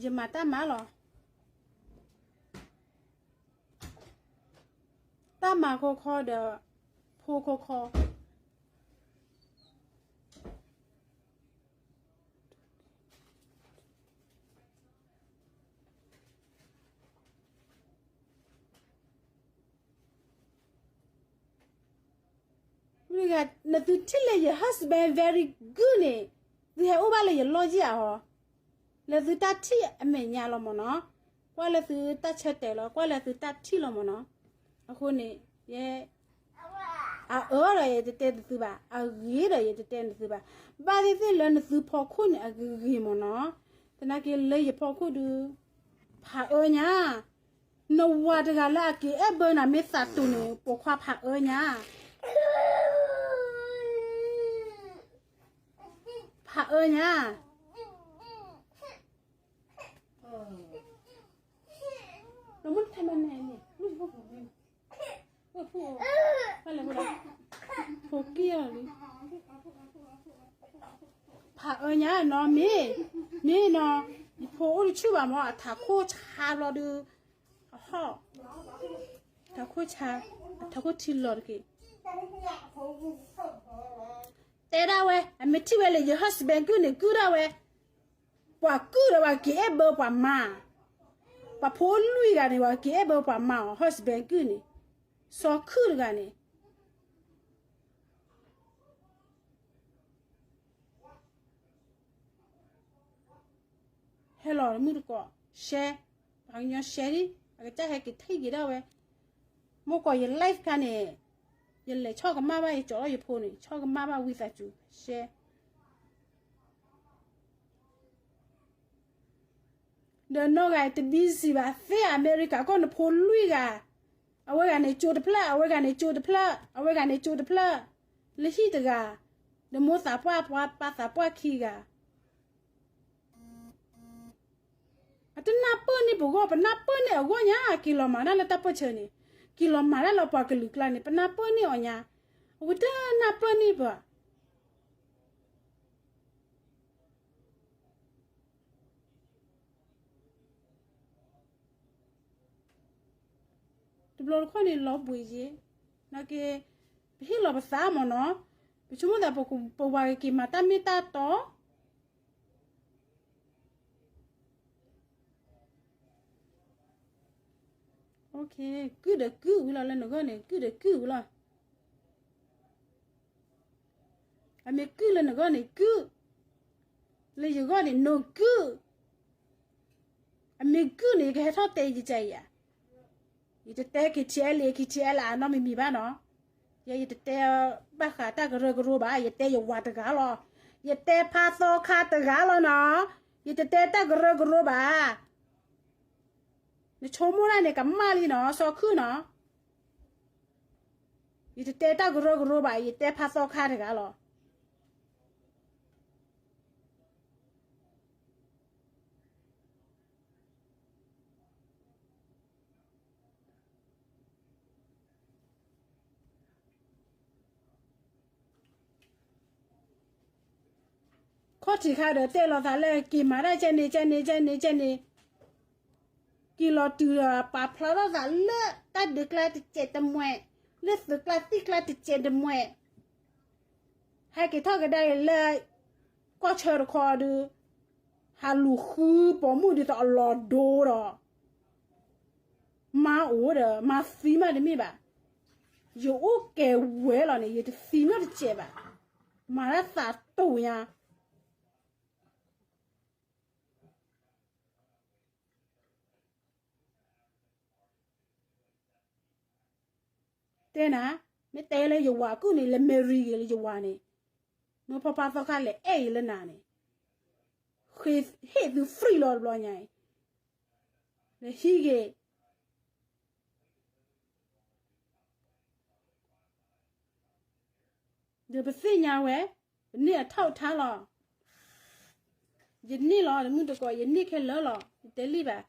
ယမၤတၢ်မၤလီၤ. တၢ်မၤခီခီဒီး ဖိခီခီ. နသုထံၣ်လၢယ husband very good န့ၣ်, သုဟဲအိၣ်ဘၣ်လၢယလီၢ်ယံၣ်ဧါဟီ. လၢသုတၢ်ထံၣ်အမဲာ်ညါလီၤမ့ၢ်နီၤ, ကွၢ်လၢသုတၢ်ဆၢတဲာ်လီၤ, ကွၢ်လၢသုတၢ်ထံၣ်လီၤမ့ၢ်နီၤ. အဃိန့ၣ် ယဲ အအၢဒီးယတတဲနသုဘၣ်, အဂ့ၤဒီးယတတဲနသုဘၣ်. ဘၣ်သ့ၣ်သ့ၣ်လၢနသုဖီခိၣ်န့ၣ် အဂ့ၤဂ့ၤမ့ၢ်နီၤ. သနာ်က့လၢယဖီခိၣ်ဒုး ဖးအၢညါ, နဝၤတဂၤလၢအက့ၤအဲၣ်ဘၢနၤမ့ၢ်သးတူာ်န့ၣ် ပိာ်ခွါဖးအၢညါ, ဖးအၢညါ. ဖိကံၢ်အီၤလံ, ဖးအၢညါနီၤ, မ့ၢ်, မ့ၢ်နီၤ, ယဖိအိၣ်တဆူၣ်ဘၣ်မ့ၢ် အထးခိၣ်ဆါလီၤဒုး, အဟီၣ်, ထးခိၣ်ဆါ, အထးခိၣ်ထံလီၤတက့ၢ်. တဲဒၣ်ဝဲ, အမ့ၢ်ထံၣ်ဝဲလၢယ husband ကုၢ်န့ၣ် ကုၢ်ဒၣ်ဝဲ, ပှၤကုၢ်ဒီးပှၤက့ၤအဲၣ်ဘၢပှၤမါ, ပှၤဖိလွံၢ်ဂၤန့ၣ် ပှၤက့ၤအဲၣ်ဘၢပှၤမါအီၤ husband ကုၢ်န့ၣ်, စီၤခုၣ်တဂၤန့ၣ် ဟဲလီၤမုၢ်တကိး, share, ပှၤကညီ share လံ, အကစၢ်ဟဲက့ၤထံၣ်က့ၤဒၣ်ဝဲ, မ့ၢ်ကီးယ live ခါန့ၣ်, ယလဲၤဆီၣ်ကမၣ်ဘၣ် ယကၠီလီၤယဖိန့ၣ် ဆီၣ်ကမၣ်ဘၣ်ဝံသးစူၤ share. ဒီးနီၢ်ဂၤတဘံစံးဘၣ်သ့ၣ် အမဲရကၤကီၢ်နဖိလွံၢ်ဂၤ, အဝဲဂၤန့ၣ်ကၠိတဖျၢၣ်, အဝဲဂၤန့ၣ်ကၠိတဖျၢၣ်, အဝဲဂၤန့ၣ်ကၠိတဖျၢၣ်, လၢဟံၣ်တဂၤ, ဒီးမိၢ်သးပှၢ်ပှၢ်ပၢ်သးပှၢ်ခံဂၤ အတနၢ်ပၢၢ်န့ၢ်ပဂီၢ်, ပနၢ်ပၢၢ်န့ၢ်အဂီၢ်ညါ, က့ၤလီၤမၤတၢ်လၢတၢ်ပၢၢ်ဆၢန့ၣ်, က့ၤလီၤမၤတၢ်လၢပှၤကလုာ်ကျါန့ၣ် ပနၢ်ပၢၢ်န့ၢ်အီၤညါ, အဝဲတနၢ်ပၢၢ်န့ၢ်ပှၤ တဘျီတခီၣ်န့ၣ် လီၤဘှံးယ့ၢ်, နာ်က့, ပဟ့ၣ်လီၤပသးမ့ၢ်နီၤ, ပဆိကမိၣ်သးပဝၤက့ၤမၤတၢ်မ့ၢ်တၢ်တီ, ကုၢ်ဒီးကုၢ်ဝံၤလီၤ လၢနဂီၢ်န့ၣ် ကုၢ်ဒီးကုၢ်ဝံၤလီၤ. အမ့ၢ်ကုၢ်လၢနဂီၢ်န့ၣ်ကုၢ်, လၢယဂီၢ်န့ၣ် no ကုၢ်, အမ့ၢ်ကုၢ်န့ၣ် ယကဟဲထီၣ်တဲယကဲအံၤဧါ, ယတတဲ KTLA KTLA အနီတမံၤမံၤဘၣ်နီၤ, ယဲယတတဲဘၣ်ဃးတၢ်ကရၢကရိဘၣ်, ယတဲယဝၤတဂၤလီၤ, ယတဲဖါသီခါတဂၤလီၤနီၤ, ယတတဲတၢ်ကရၢကရိဘၣ်. နဆိကမိၣ်တၢ်န့ၣ် ကမၣ်လံနီၤ စီၤခုၣ်နီၤ. ယတတဲတၢ်ကရၢကရိဘၣ်, ယတဲဖါသီခါတဂၤလီၤ. ခီၣ်ထံးခါဒီးတဲလီၤသးလၢက့ၤမၤတၢ်ကဲန့ၣ် ကဲန့ၣ် ကဲန့ၣ် ကဲန့ၣ်, က့ၤလီၤတုၤဒီးပာ်ဖျါထီၣ်သးလၢတၢ်ဒုးကျါတစဲးတမှဲ, လၢသုးကျါသံၣ်ကျါတစဲးတမှဲ, ဟဲက့ၤထီၣ်ကဒါက့ၤလၢ ကီၢ်ဆၢတခီဒီး ဟးလူၤဃုပိာ်မုၣ်ဒ်သိးအလီၢ်ဒိဒီး မါအိၣ်ဒီး မါသံမးတမ့ၢ်ဘၣ်. ယအိၣ်ကဲဝဲလီၤန့ၣ် ယတသံနီတစဲးဘၣ်. မၤတၢ်သးတိၢ်ညါ တဲနၤ, မ့ၢ်တဲလၢယဝၤကူၣ်န့ၣ် လဲၤ marry ဂ့ၤလၢယဝၤန့ၣ်, မ့ၢ်ဖီဖါသီခါလဲၤအဲၣ်အံၤလၢနၤန့ၣ်, ဟ့ၣ်သု free လီၤတဘျီညါအံၤ, လဲၤဟံးဂ့ၤ ဒီးပသ့ၣ်ညါဝဲ, ပန့ၢ်အထီၣ်ထါလီၤ. ယန့ၢ်လီၤ တမုၢ်တကိး ယန့ၢ်ခဲလၢာ်လီၤ, ယတဲလံဘၣ်,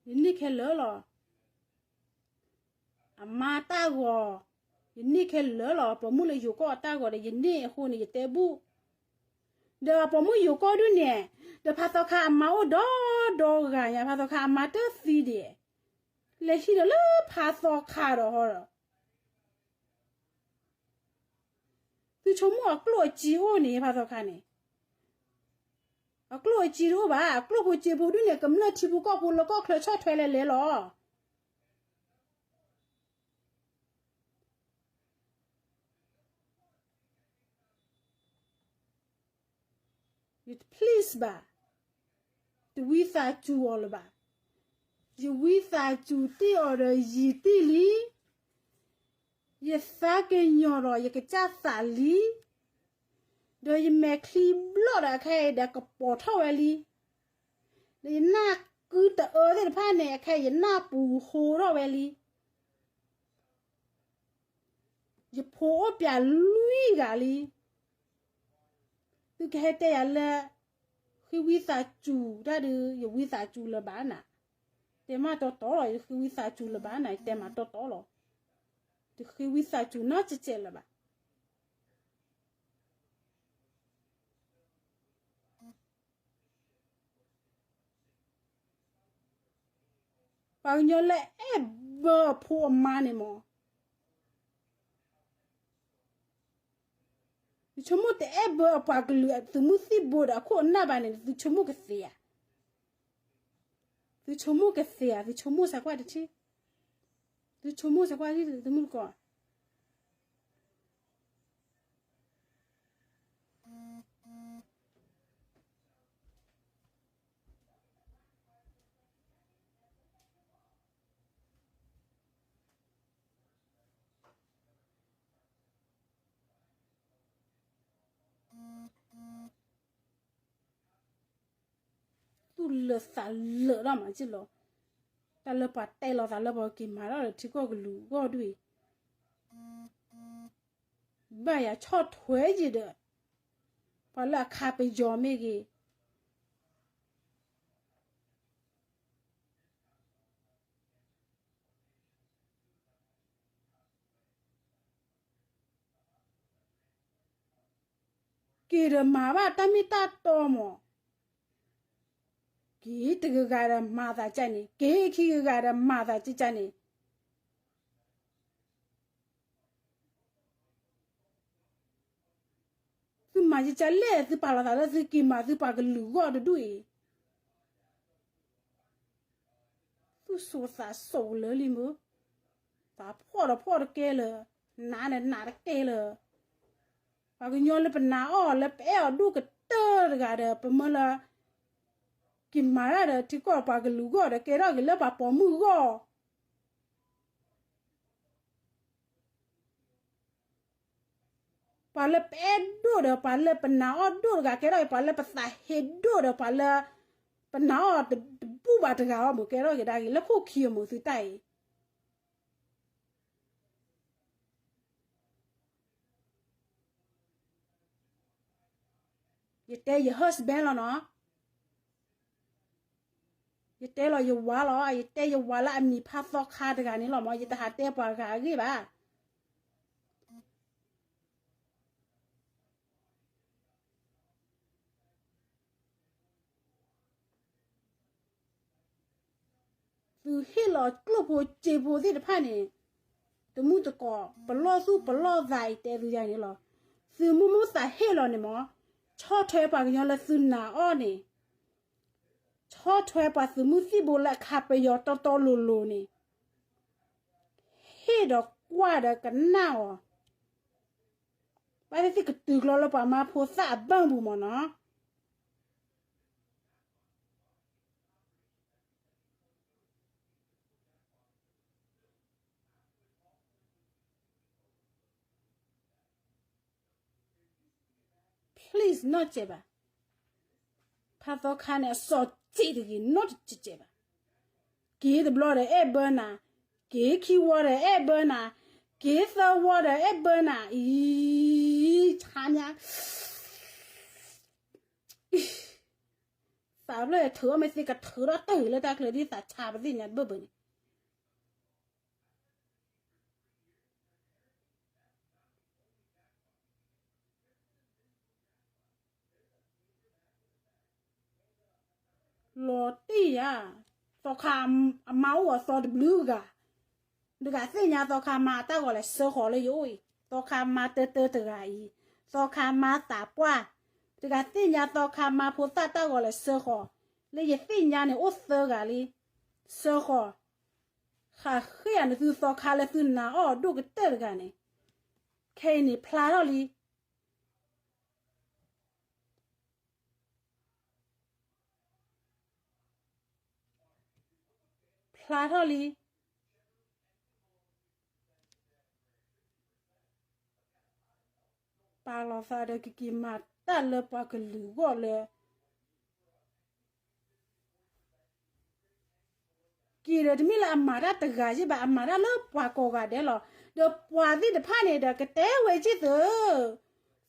ယန့ၢ်ခဲလၢာ်လီၤ. အမါတၢ်ဂီၤ, ယန့ၢ်ခဲလၢာ်လီၤ. ပိာ်မုၣ်လၢယိၤကီၢ်အတၢ်ဂီၤဒီး ယန့ၢ်အဃိန့ၣ် ယတဲဘူၣ်, ဒီးပိာ်မုၣ်ယိၤကီၢ်ဒုးန့ၣ်, ဒီးဖါသီခါအမါအိၣ်ဒီဒီဂၤညါ, ဖါသီခါအမါတသံဒံး, လဲၤဟံးဒီးလၢဖါသီခါဒီးဟီဒီး သုဆိကမိၣ်အကျိၣ်အစ့အိၣ်န့ၣ် ဖါသီခါန့ၣ်, အကျိၣ်အစ့တအိၣ်ဘၣ်, အကျိၣ်ဖိစ့ဖိဒုးန့ၣ် ကမျၢၢ်ထံဖိကီၢ်ဖိလၢကီၢ်ချၢဆီၣ်ထွဲလဲၤလဲၤလီၤ. ယတ please ဘၣ်, တဝံသးစူၤအီၤလၢၤဘၣ်. ယဝံသးစူၤတ့ၢ်အီၤဒီးယံာ်တ့ၢ်လံ, ယသးကညီၤဒီးယကစၢ်သးလံ, ဒီးယမဲာ်ချံဘျီၣ်ဒီးအခဲအံၤဒီးကပီၤထီၣ်ဝဲလံ, ဒီးယနၢ်ကုတအၢသ့ၣ်တဖၣ်န့ၣ် အခဲအံၤယနၢ်ပူၤဟိထီၣ်ဝဲလံ. ယဖိအိၣ်ပျးလွံၢ်ဂၤလံ. သုကဟဲတဲယၤလၢ ဃ့ဝံသးစူၤတၢ်ဒုး ယဝံသးစူၤလၢၤဘၣ်နၤ, တဲမးတီတီလီၤ. ယဃ့ဝံသးစူၤလၢၤဘၣ်နၤ, ယတဲမးတီတီလီၤ. တဃ့ဝံသးစူၤနီတစဲးလၢၤဘၣ်. ပှၤကညီလၢအဲၣ်ဘၢအဖိအမါန့ၣ်မး, သုဆိကမိၣ်တအဲၣ်ဘၢအပှၤကလုာ်အသုးမုၢ်သံၣ်ဘိဒီးအခိၣ်အနၢ်ဘၣ်န့ၣ် သုဆိကမိၣ်ကသ့ဧါ. သုဆိကမိၣ်ကသ့ဧါ, သုဆိကမိၣ်စးကွၢ်တထံၣ်, သုဆိကမိၣ်စးကွၢ်တထံၣ် သုမုၢ်တကိး သူၣ်လၢသးလၢာ်ဒၣ်မးက့လီၤ. တၢ်လၢပှၤတဲလီၤသးလၢပှၤက့ၤမၤထီၣ်ဒီးထံကီၢ်ကလုာ်ဂီၢ်ဒ်အံၤ, ဘၣ်ယၤဆီၣ်ထွဲယံၤဒီး ပှၤလၢအခါပယီၤမ့ၢ်ဂ့ၤ က့ၤဒီးမၤဘၣ်တၢ်မ့ၢ်တၢ်တီမး, က့ၤတဂၤဂၤဒီးမၤသးကၢ်န့ၣ်, က့ၤခံဂၤဂၤဒီးမၤသးကၢ်န့ၣ် သုမၤကၢ်ကၢ်လဲၣ်, သုပာ်လီၤသးလၢသုက့ၤမၤသုပှၤကလုာ်ဂီၢ်တဒူၣ်အံၤ, သူၣ်စိသးစိလၢလံမ့ၢ်, သးဖှီၣ်ဒီးဖှီၣ်တကဲလၢၤ, နးဒီးနးတကဲလၢၤ, ပှၤကညီလၢပနာ်အီၤလၢပအဲၣ်အီၤဒိၣ်ကတၢၢ်တဂၤဒီး ပမၢလၢ က့ၤမၤတၢ်ဒီးထံကီၢ်ပှၤကလုာ်ဂီၢ်ဒီးကဲထီၣ်က့ၤလၢပှၤပိာ်မုၣ်ဂီၢ် ပှၤလၢပအဲၣ်ဒိၣ်ဒီး ပှၤလၢပနာ်အီၤဒိၣ်တဂၤကဲထီၣ်က့ၤ, ပှၤလၢပသးဟ့ဒိၣ်ဒီး ပှၤလၢပနာ်အီၤတဘူၣ်ဘၣ်တဂၤအီၤမ့ၢ် ကဲထီၣ်က့ၤဒၣ်က့ၤ လၢခိၣ်ခံအမ့ၢ်သုတၢ်အံၤ ယတဲယ husband လီၤနီၤ. ယတဲလီၤယဝၤလီၤ, ယတဲယဝၤလၢအမံၤဖးသီခါတဂၤန့ၣ်လီၤမၢ်, ယတဟးတဲပှၤဂၤအဂ့ၢ်ဘၣ်. သုဟ့ၣ်လီၤကျိၣ်ဖိစ့ဖိသ့ၣ်တဖၣ်န့ၣ်, တမုၢ်တကိး ပလီၢ်သူၣ်ပလီၢ်သးအံၤတဲသုယၤန့ၣ်လီၤ. သုမုၢ်မုၢ်သးဟ့ၣ်လီၤန့ၣ်မၢ်, ဆီၣ်ထွဲပှၤကညီလၢသုနာ်အီၤန့ၣ်, ဆီၣ်ထွဲပှၤသုးမုၢ်သံၣ်ဘိလၢအခးပယီၤတီတီလိၤလိၤန့ၣ်, ဟ့ၣ်ဒီးကွၢ်ဒီးကနၣ်အီၤ, ဘၣ်သ့ၣ်သ့ၣ်ကတုၤကျီလၢပှၤမါဖိသၣ်အဘၢၣ်ပူၤမၢ်နီၤ. Please နီၢ်စဲးဘၣ်. ဖးသီခါန့ၣ် အစီၤစ့းတဂ့ၤ နီၢ်တစဲးဘၣ်. က့ၤတဘျီဒီးအဲၣ်ဘၢနၤ, က့ၤခံဝီဒီးအဲၣ်ဘၢနၤ, က့ၤသၢဝီဒီးအဲၣ်ဘၢနၤ, အံၤ, ဆါညါ, သးဖျၢၣ်ထုးအီၣ်မ့ၢ်သ့ကထုးထီၣ်တၢၢ်လၢတၢ်ချၢ ဒ်သးဆါပသ့ၣ်ညါတဘၢၣ်ဘၢၣ်န့ၣ် လီၤတံၢ်ဧါ, သီခါအမါအိၣ်အသီတဘျုးဂၤ, တဂၤသ့ၣ်ညါသီခါမါအတၢ်ဂီၤလဲၣ် စၢဃီၤလၢယအိၣ်အံၤ, သီခါမါတၢတၢတဂၤအံၤ, သီခါမါသးပှၢ်, တဂၤသ့ၣ်ညါသီခါမါဖိသၣ်တၢ်ဂီၤလဲၣ် စၢဃီၤ, လၢယသ့ၣ်ညါန့ၣ်အိၣ်သၢဂၤလံ, စၢဃီၤ, ဃးဃ့ၢ်ယၤန့ၣ်သုသီခါလၢသုနာ်အီၤဒိၣ်ကတၢၢ်တဂၤန့ၣ်, ခဲအံၤန့ၣ်ဖျါထီၣ်လံ ဖျါထီၣ်လံ, ပာ်လီၤသးဒီးကက့ၤမၤတၢ်လၢပှၤကလုာ်အဂီၢ်လၢ က့ၤဒီးတမ့ၢ်လၢအမၤတၢ်တဂၤယ့ၢ်ဘၣ်, အမၤတၢ်လၢပှၤကိးဂၤဒဲးလီၤ. ဒီးပှၤသ့ၣ်တဖၣ်န့ၣ်ဒီးကတဲဝဲက့ၤသု,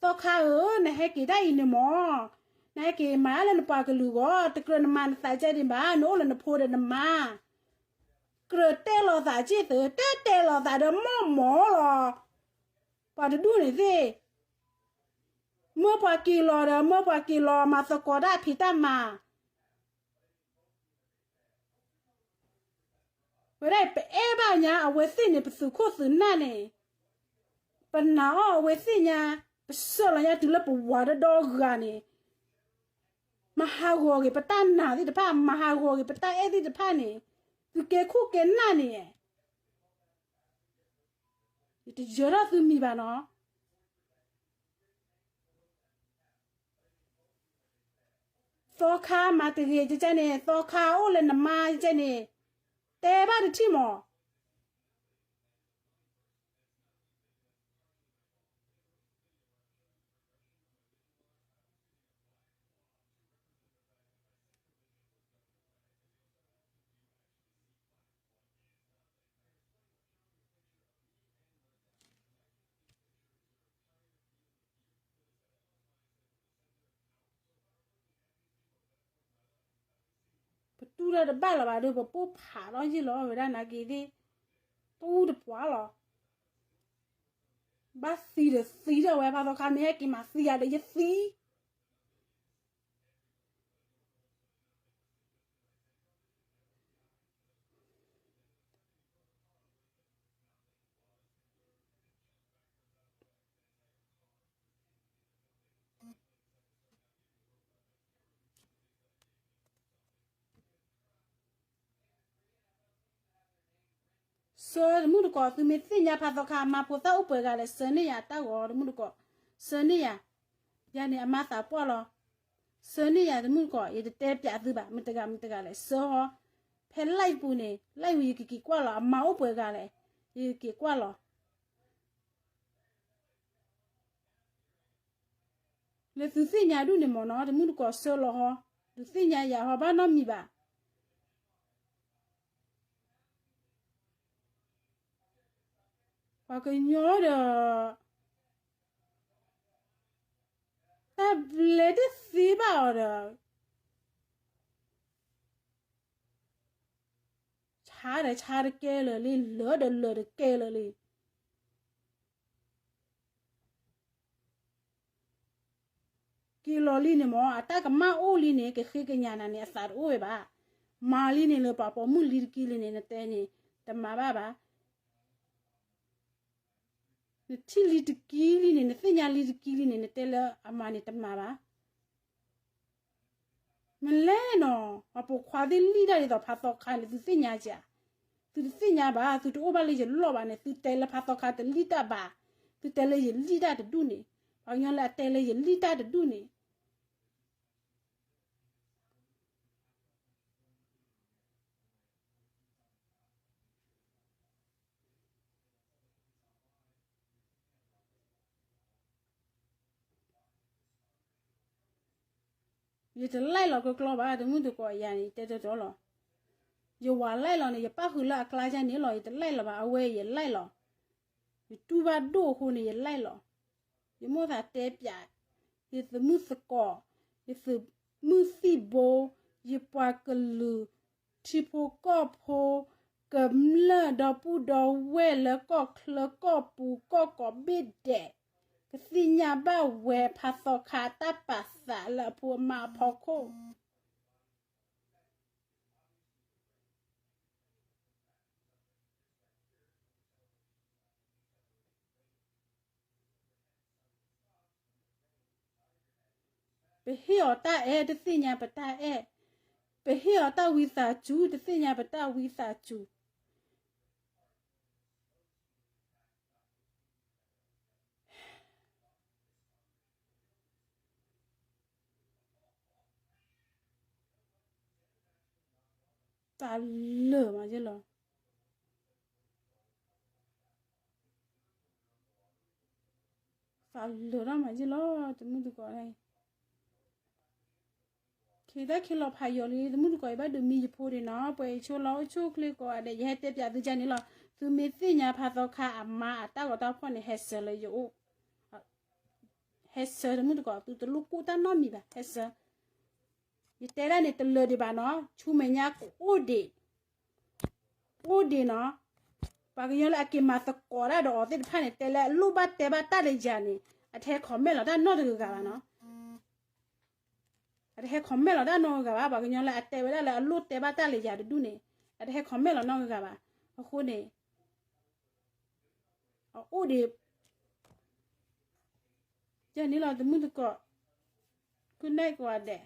သီခါဧၢ, နဟဲက့ၤတၢ်အံၤန့ၣ်မၢ်, နဟဲက့ၤမၤတၢ်လၢနပှၤကလုာ်အဂီၢ်, တကြၢးနမၤနသးကဲဒံးဘၣ်, နအိၣ်လၢနဖိဒီးနမါ, ကြၢးတဲလီၤသးက့ၤသု, တဲတဲလီၤသးဒီးမီၢ်မီၢ်လီၤ. ပှၤတဒူၣ်န့ၣ်သ့ၣ်, မၢပှၤက့ၤလီၤဒီး မၢပှၤက့ၤလီၤ မၤသကိးတၢ်ဖံးတၢ်မၤ ဝဲဒၣ်ပအဲၣ်ဘၣ်ညါအဝဲသ့ၣ်န့ၣ် ပသုးခိၣ်သုးနၢ်န့ၣ်, ပနာ်အီၤအဝဲသ့ၣ်ညါ, ပဆှၢလီၤညါတုၤလၢပဝၤဒီဒီဂၤန့ၣ်, မၤဟးဂီၤက့ၤပတၢ်နာ်သ့ၣ်တဖၣ်, မၤဟးဂီၤက့ၤပတၢ်အဲၣ်သ့ၣ်တဖၣ်န့ၣ်, သုကဲခိၣ်ကဲနၢ်န့ၣ် ယတယၢၤထီၣ်သုမံၤဘၣ်နီၤ. သီခါမၤတဂ့ၤကဲန့ၣ်, သီခါအိၣ်လၢနမါကဲန့ၣ်, တဲဘၣ်တထံၣ်မး. ပတူၢ်တၢ်တဘၣ်လၢၤဘၣ်ဒီး ပပိၢ်ဖးထီၣ်ယ့ၢ်လီၤဝဲဒၣ်နာ်က့ၤသ့ၣ်, တူၢ်တပှၢ်လီၤ. ဘၣ်သံဒီးသံထီၣ်ဝဲ, ဖးသီခါမ့ၢ်ဟဲက့ၤမၤသံယၤဒီးယသံ ဆၢတမုၢ်တကိး, သုမ့ၢ်သ့ၣ်ညါဖးသီခါအမါဖိသၣ်အိၣ်ပှဲၤဂၤလဲၣ်, ဆၢန့ၢ်ယၤတၢ်ဂီၤတမုၢ်တကိး, ဆၢန့ၢ်ယၤ, ယၤန့ၣ်အမါသးပှၢ်လီၤ. ဆၢန့ၢ်ယၤတမုၢ်တကိး, ယတတဲပျးသုဘၣ်, မတၤတဂၤမတၤတဂၤလဲၣ်, ဆၢဟီ, ဖဲ live ပူၤန့ၣ်, live ယကက့ၤကွၢ်လီၤ, အမါအိၣ်ပှဲၤဂၤလဲၣ်, ယကက့ၤကွၢ်လီၤ. လၢသုသ့ၣ်ညါဒူၣ်န့ၣ်မ့ၢ်နီၤ, တမုၢ်တကိးဆၢလီၤဟီ, သုသ့ၣ်ညါယၤဟီဘၣ်နီတမံၤဘၣ်. ပှၤကညီဒီး တၢ်ဘျဲးတသ့ အီၤဒီး ဆါဒီးဆါတကဲလၢာ်လံ, လၢာ်ဒီးလၢာ်တကဲလၢာ်လံ. က့ၤလီၤလံန့ၣ်မ့ၢ် အတၢ်ကမၣ်အိၣ်လံန့ၣ် ကဃ့ကညးနၤန့ၣ် အသးတအိၣ်ဝဲဘၣ်. မၤလံန့ၣ်လၢပှၤပိာ်မုၣ်လံတကံလံန့ၣ် နတဲန့ၣ် တမၤဘၣ်ဘၣ်. နထံၣ်လံတကံလံန့ၣ် နသ့ၣ်ညါလံတကံလံန့ၣ် နတဲလၢအမၤန့ၣ်တမၤဘၣ်. မ့ၢ်လဲၣ်နီၤ, ပှၤပိာ်ခွါသ့ၣ်လံၣ်တၢ်ဒ်သိးဖးသီခါန့ၣ် သုသ့ၣ်ညါဧါ. သုတသ့ၣ်ညါဘၣ်, သုတအိၣ်ဘၣ်လၢယလီၢ်ဘၣ်န့ၣ် သုတဲလၢဖးသီခါတလံၣ်တၢ်ဘၣ်, သုတဲလၢယလံၣ်တၢ်တဒူၣ်န့ၣ်, ပှၤကညီလၢအတဲလၢယလံၣ်တၢ်တဒူၣ်န့ၣ် ယတlikeလီၤကကျီဘၣ်, တမုၢ်တကိးယၤန့ၣ် ယတဲတီတီလီၤ. ယဝၤlikeလီၤန့ၣ် ယပၣ်ဃုာ်လၢအကျါယၤန့ၣ်လီၤ, ယတlikeလီၤဘၣ်, အဝဲယlikeလီၤ. ယတူၢ်ဘၣ်ဒိၣ်အဃိန့ၣ် ယlikeလီၤ. ယမိၣ်သးတဲပၠး, ယသမုၢ်သကိး, ယသမုၢ်သံၣ်ဘိ, ယပှၤကလုာ်, ထံဖိကီၢ်ဖိ, ကမျၢၢ်ဒီပုၢ်ဒီဝဲၢ်လၢကီၢ်ချၢကီၢ်ပူၤကီၢ်ကိးဘ့ၣ်ဒဲး, ကသ့ၣ်ညါဘၣ်ဝဲဖးသီခါတၢ်ပာ်သးလၢအဖိအမါအဖီခိၣ် ပဟ့ၣ်အီၤတၢ်အဲၣ် တသ့ၣ်ညါပတၢ်အဲၣ်, ပဟ့ၣ်အီၤတၢ်ဝံသးစူၤ တသ့ၣ်ညါပတၢ်ဝံသးစူၤ. သးလၢာ်မးယ့ၢ်လီၤ. သးလၢာ်ထီၣ်မးယ့ၢ်လီၤ တမုၢ်တကိး, ခ့တၢ်ခံလီၤဖးယိာ်လံ တမုၢ်တကိး, ယဘၣ်ဒုးမံယဖိဒံးနီၤ, ပှဲၤယဆိလီၤအိၣ်ဆူၣ်ချ့ကိးဂၤဒဲး ယဟဲတဲပၠးသုကန့ၣ်လီၤ. သုမ့ၢ်သ့ၣ်ညါဖးသီခါအမါအတၢ်ဂီၤတၢ်ဖီၣ်န့ၣ် ဟဲဆၢလၢယအိၣ်, ဟဲဆၢတမုၢ်တကိး, သုတလိၣ်ကူၣ်တၢ်နီတမံၤဘၣ်, ဟဲဆၢ. ယတဲဒၣ်န့ၣ်တလၢာ်ဒံးဘၣ်နီၤ, ဆူမဲာ်ညါကအိၣ်ဒံး, အိၣ်ဒံးနီၤ. ပှၤကညီလၢအက့ၤမၤသကိးတၢ်ဒီးအီၤသ့ၣ်တဖၣ်န့ၣ် တဲလၢအလိၣ်ဘၣ်တဲဘၣ်တၢ်လၢယၤန့ၣ် အတဟဲ comment လီၤတၢ်နီတဂၤဂၤဘၣ်နီၤ. အတဟဲ comment လီၤတၢ်နီတဂၤဂၤဘၣ်, ပှၤကညီလၢအတဲဝဲဒၣ်လၢအလိၣ်တဲဘၣ်တၢ်လၢယၤတဒူၣ်န့ၣ် အတဟဲ comment လီၤနီတဂၤဂၤဘၣ်. အဃိန့ၣ် အအိၣ်ဒံး ယန့ၣ်လီၤ တမုၢ်တကိး, ကုၢ်နဲၣ်ကိးဂၤဒဲး.